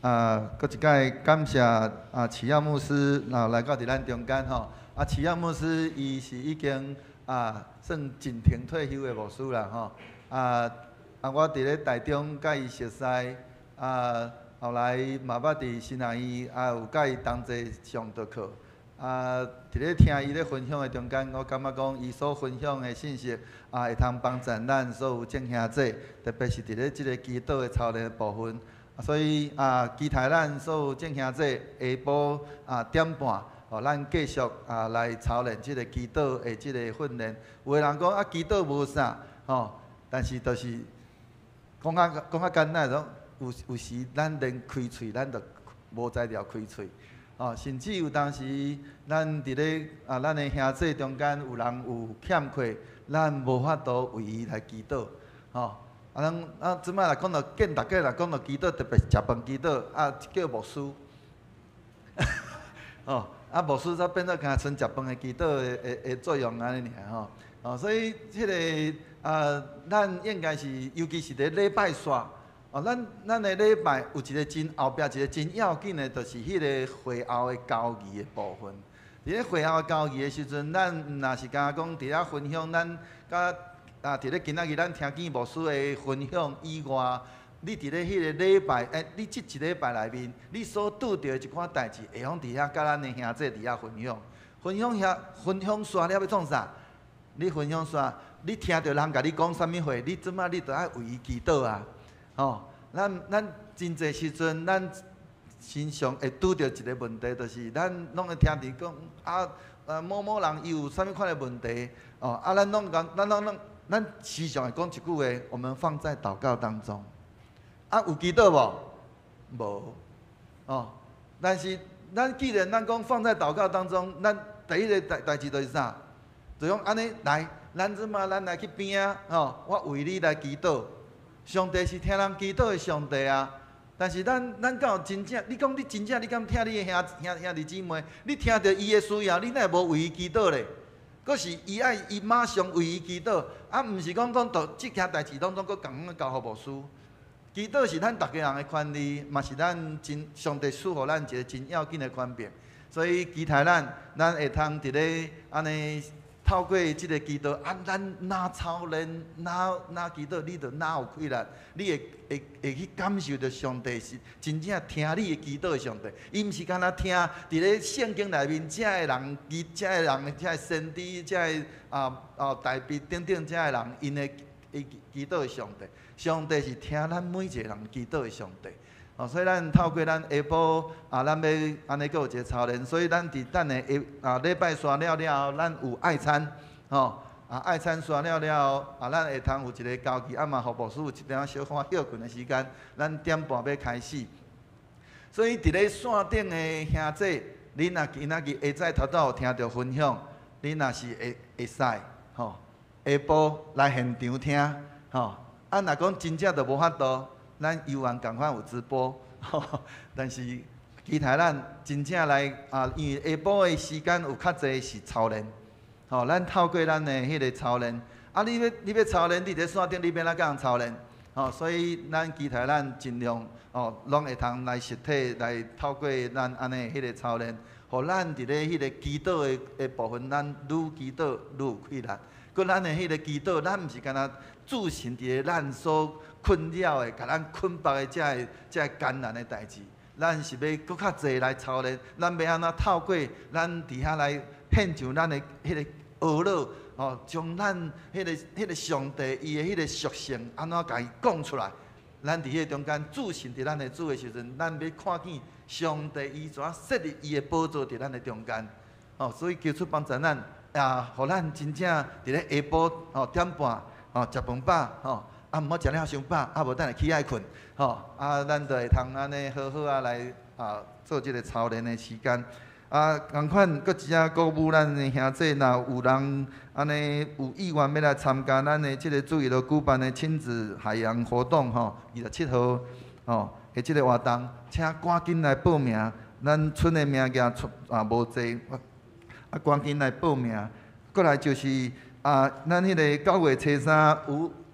啊，閣一擺感謝啊，啟耀牧師啊來到佇咱中間吼。啊，啟耀牧師伊是已經啊算進庭退休的牧師啦吼。啊啊，我佇咧台中佮伊熟似，啊，後來嘛捌佇新南醫啊有佮伊同齊上著課。啊，佇咧聽伊咧分享的中間，我感覺講伊所分享的信息啊，會通幫助咱所有眾兄弟，特別是佇咧這個祈禱的操練的部分。所以啊，期待咱所有眾兄弟下晡啊點半，吼，咱繼續啊來操練這個祈禱的這個訓練。有的人講啊，祈禱無啥，吼，但是就是講較講較簡單，講有時咱連開喙，咱都無才調開喙。哦，甚至有當時，咱佇咧啊，咱的兄弟中間有人有欠缺，咱無法度為伊來祈禱，吼。啊，咱啊，這擺若講到見逐家若講到祈禱，特別食飯祈禱，啊，叫牧師，哦，啊，牧師才變做敢若賰食飯的祈禱的作用按呢爾吼。哦，所以這個啊，咱應該是，尤其是佇禮拜煞，哦，哦，咱的禮拜有一個真後壁一個真要緊的，就是彼個會後的交誼的部分。佇咧會後的交誼的時陣，咱毋若是干焦講佇遐分享咱佮啊，佇咧今仔日咱聽見牧師的分享以外，你佇咧彼个禮拜，你這一禮拜內面，你所拄著的一寡代誌，會用佇遐佮咱的兄弟佇遐分享。分享遐分享煞了欲創啥？你分享煞，你聽著人共你講啥物話，你這擺你著愛為伊祈禱啊！吼，咱真濟時陣，咱身上會拄著一個問題，就是咱攏會聽著講啊某某人伊有啥物款的問題，哦啊，咱攏講，咱攏攏，咱時常會講一句話，我們放在禱告當中。啊，有祈禱無？無，哦。但是咱既然咱講放在禱告當中，咱第一个代誌就是啥？就講按呢來，咱這馬咱來去邊仔，吼，我為你來祈禱。上帝是聽人祈禱的上帝啊。但是咱敢有真正？你講你真正，你敢疼你的兄弟姊妹？你聽著伊的需要，你哪會無為伊祈禱咧？閣是伊愛伊馬上為伊祈禱，啊，毋是講講就這件代誌攏總閣共款交予牧師。祈禱是咱逐家人的權利，嘛是咱真上帝賜予咱一个真要緊的權柄。所以期待咱，咱會通佇咧按呢透過這个祈禱，啊，咱若操練，若祈禱，你就若有氣力，你會去感受著上帝是真正聽你的祈禱的上帝。伊毋是干焦聽佇咧聖經內面這个人，伊這个人，這个先知，這个大衛等等這个人，𪜶的祈禱的上帝。上帝是聽咱每一个人祈禱的上帝。哦，所以咱透過咱下晡啊，咱欲按呢閣有一个操練，所以咱佇等下下啊禮拜煞了了後，咱有愛餐，吼啊愛餐煞了了後，啊咱會通有一个交誼，啊嘛予牧師有一點仔小可歇睏的時間，咱點半欲開始。所以佇咧線頂的兄弟，恁若今仔日下早頭拄有聽著分享，恁若是會使吼，下晡來現場聽，吼。啊，若講真正就無法度，咱猶原仝款有直播，但是期待咱真正來啊，因為下晡的時間有較濟是操練，吼，咱透過咱的彼个操練，啊，你欲操練，你佇咧線頂你欲按怎佮人操練？吼，所以咱期待咱盡量哦，攏會通來實體來透過咱按呢彼个操練，予咱佇咧彼个祈禱的部分，咱愈祈禱愈有氣力。閣咱的彼个祈禱，咱毋是干焦注神佇咧咱所困擾的、共咱捆縛的這个艱難的代誌，咱是欲閣較濟來操練，咱欲按怎透過咱佇遐來獻上咱的彼个懊惱，哦，將咱彼个上帝伊的彼个屬性按怎共伊講出來。咱佇彼個中間注神佇咱的主的時陣，咱欲看見上帝伊怎設立伊的寶座佇咱的中間。哦，所以求主幫助咱，也予咱真正佇咧下晡吼點半吼食飯飽吼，啊毋好食了傷飽，啊無等下起愛睏吼，啊咱就會通按呢好好啊來啊做這个操練的時間。啊，仝款，閣真正鼓舞咱的兄弟，若有人按呢有意願欲來參加咱的這个主日舉辦的親子海洋活動吼，27號吼的這个活動，請趕緊來報名。咱賰的名額賰啊無濟，啊趕緊來報名。過來就是啊，咱彼个9月初3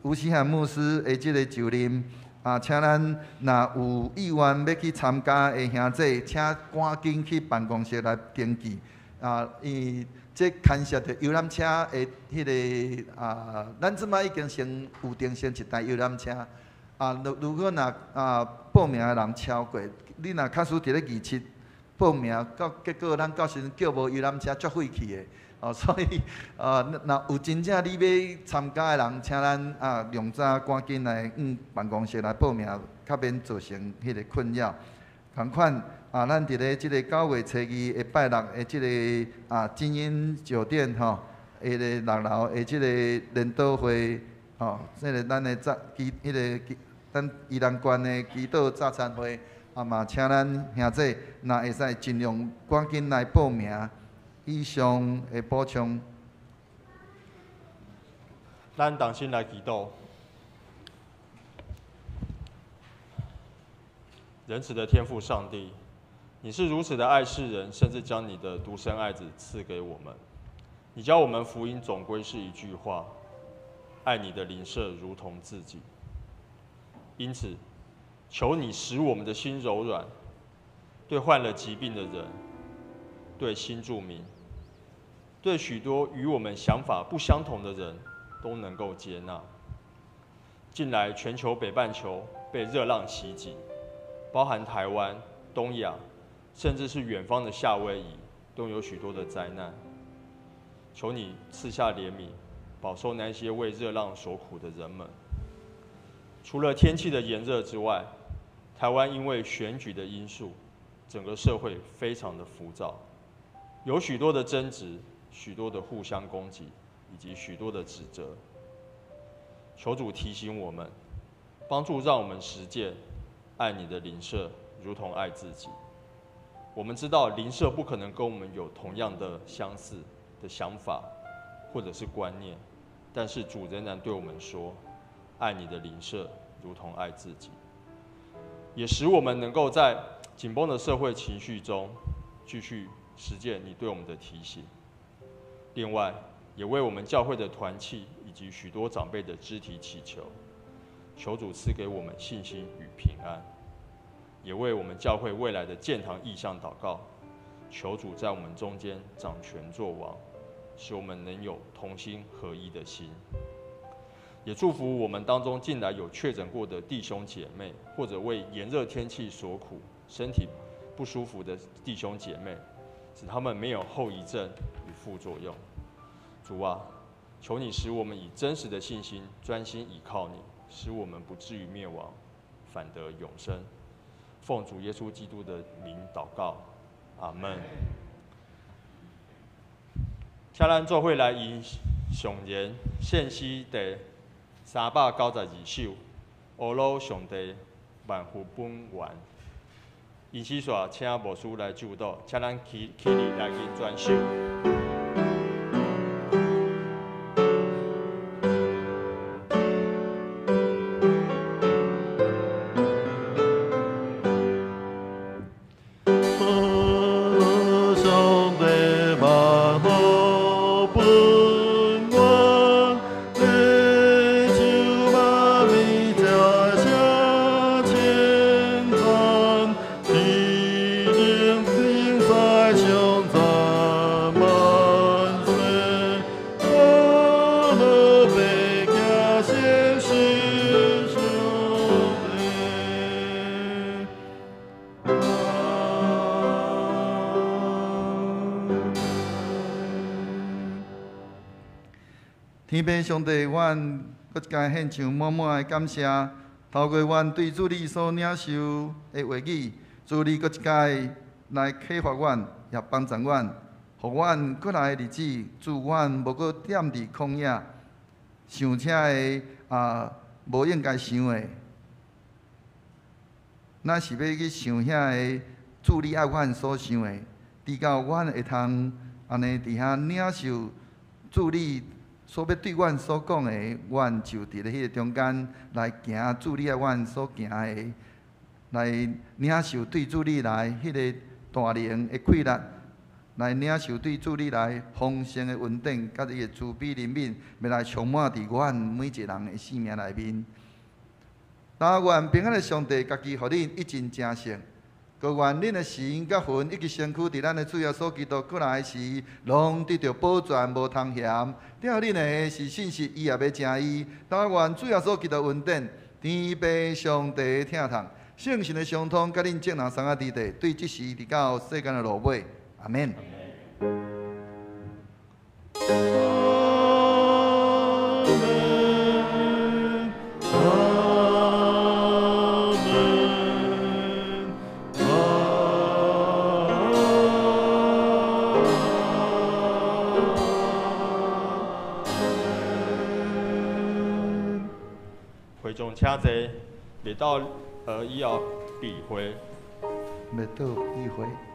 吳錫漢牧師的這个就任。啊，請咱若有意願欲去參加的兄弟，請趕緊去辦公室來登記。啊，因為這牽涉著遊覽車的彼个啊，咱這擺已經先預定先一台遊覽車。啊，如果若啊報名的人超過，你若假使佇咧27報名，到結果咱到時陣叫無遊覽車，足費氣的。哦，所以啊，若有真正你欲參加的人，請咱啊，量早趕緊來往辦公室來報名，較免造成彼個困擾。仝款啊，咱佇咧這个9月初2下拜六的這个啊精英酒店吼，彼个六樓的這个研討會吼，這个咱的早祈彼个咱宜蘭縣的祈禱早餐會，啊嘛，請咱兄弟若會使盡量趕緊來報名。以上的補充。咱同心來祈禱。仁慈的天父上帝，你是如此的愛世人，甚至將你的獨生愛子賜給我們。你教我們福音總歸是一句話：愛你的鄰舍如同自己。因此，求你使我们的心柔软，对患了疾病的人，对新住民，对许多与我们想法不相同的人，都能够接纳。近来全球北半球被热浪袭击，包含台湾、东亚，甚至是远方的夏威夷，都有许多的灾难。求你赐下怜悯，保守那些为热浪所苦的人们。除了天气的炎热之外，台湾因为选举的因素，整个社会非常的浮躁，有许多的争执，许多的互相攻击，以及许多的指责。求主提醒我们，帮助让我们实践爱你的邻舍如同爱自己。我们知道邻舍不可能跟我们有同样的相似的想法或者是观念，但是主仍然对我们说，爱你的邻舍如同爱自己，也使我们能够在紧绷的社会情绪中继续实践你对我们的提醒。另外，也为我们教会的团契以及许多长辈的肢体祈求，求主赐给我们信心与平安，也为我们教会未来的建堂意向祷告，求主在我们中间掌权作王，使我们能有同心合一的心。也祝福我们当中近来有确诊过的弟兄姐妹，或者为炎热天气所苦、身体不舒服的弟兄姐妹，使他们没有后遗症与副作用。主啊，求你使我们以真实的信心专心倚靠你，使我们不至于灭亡，反得永生。奉主耶稣基督的名祷告，阿们。请咱做伙来吟诵言献诗第392首，阿鲁上帝万福本源。吟诗煞，请牧师来祝祷，请咱起立来吟全首。天父上帝，阮阁一摆献上满满的感谢，透过阮对主你所领受的话语，主你阁一摆来启发阮，也帮助阮，予阮阁来的日子，主阮无阁踮伫旷野，想这个无应该想的，咱是欲去想遐个主你爱阮所想的，直到阮会通按呢伫遐领受主你所欲对阮所讲的，阮就伫咧彼个中间来行主你爱阮所行的，来领受对主你来彼个大能的气力，来领受对主你来丰盛的恩典，佮伊的慈悲怜悯，欲来充满伫阮每一个人的生命内面。但愿平安的上帝家己予恁一尽成圣，阁愿恁的神佮魂以及身躯，伫咱的主耶稣基督过来时，拢得著保全，无通嫌。疼恁的是信实，伊也欲成伊。但愿主耶稣基督恩典，天父上帝疼痛，圣神的相通，佮恁众人三个弟弟，对这时直到世间的落尾。阿们。会众请坐，袂到以后闭会。袂到闭会。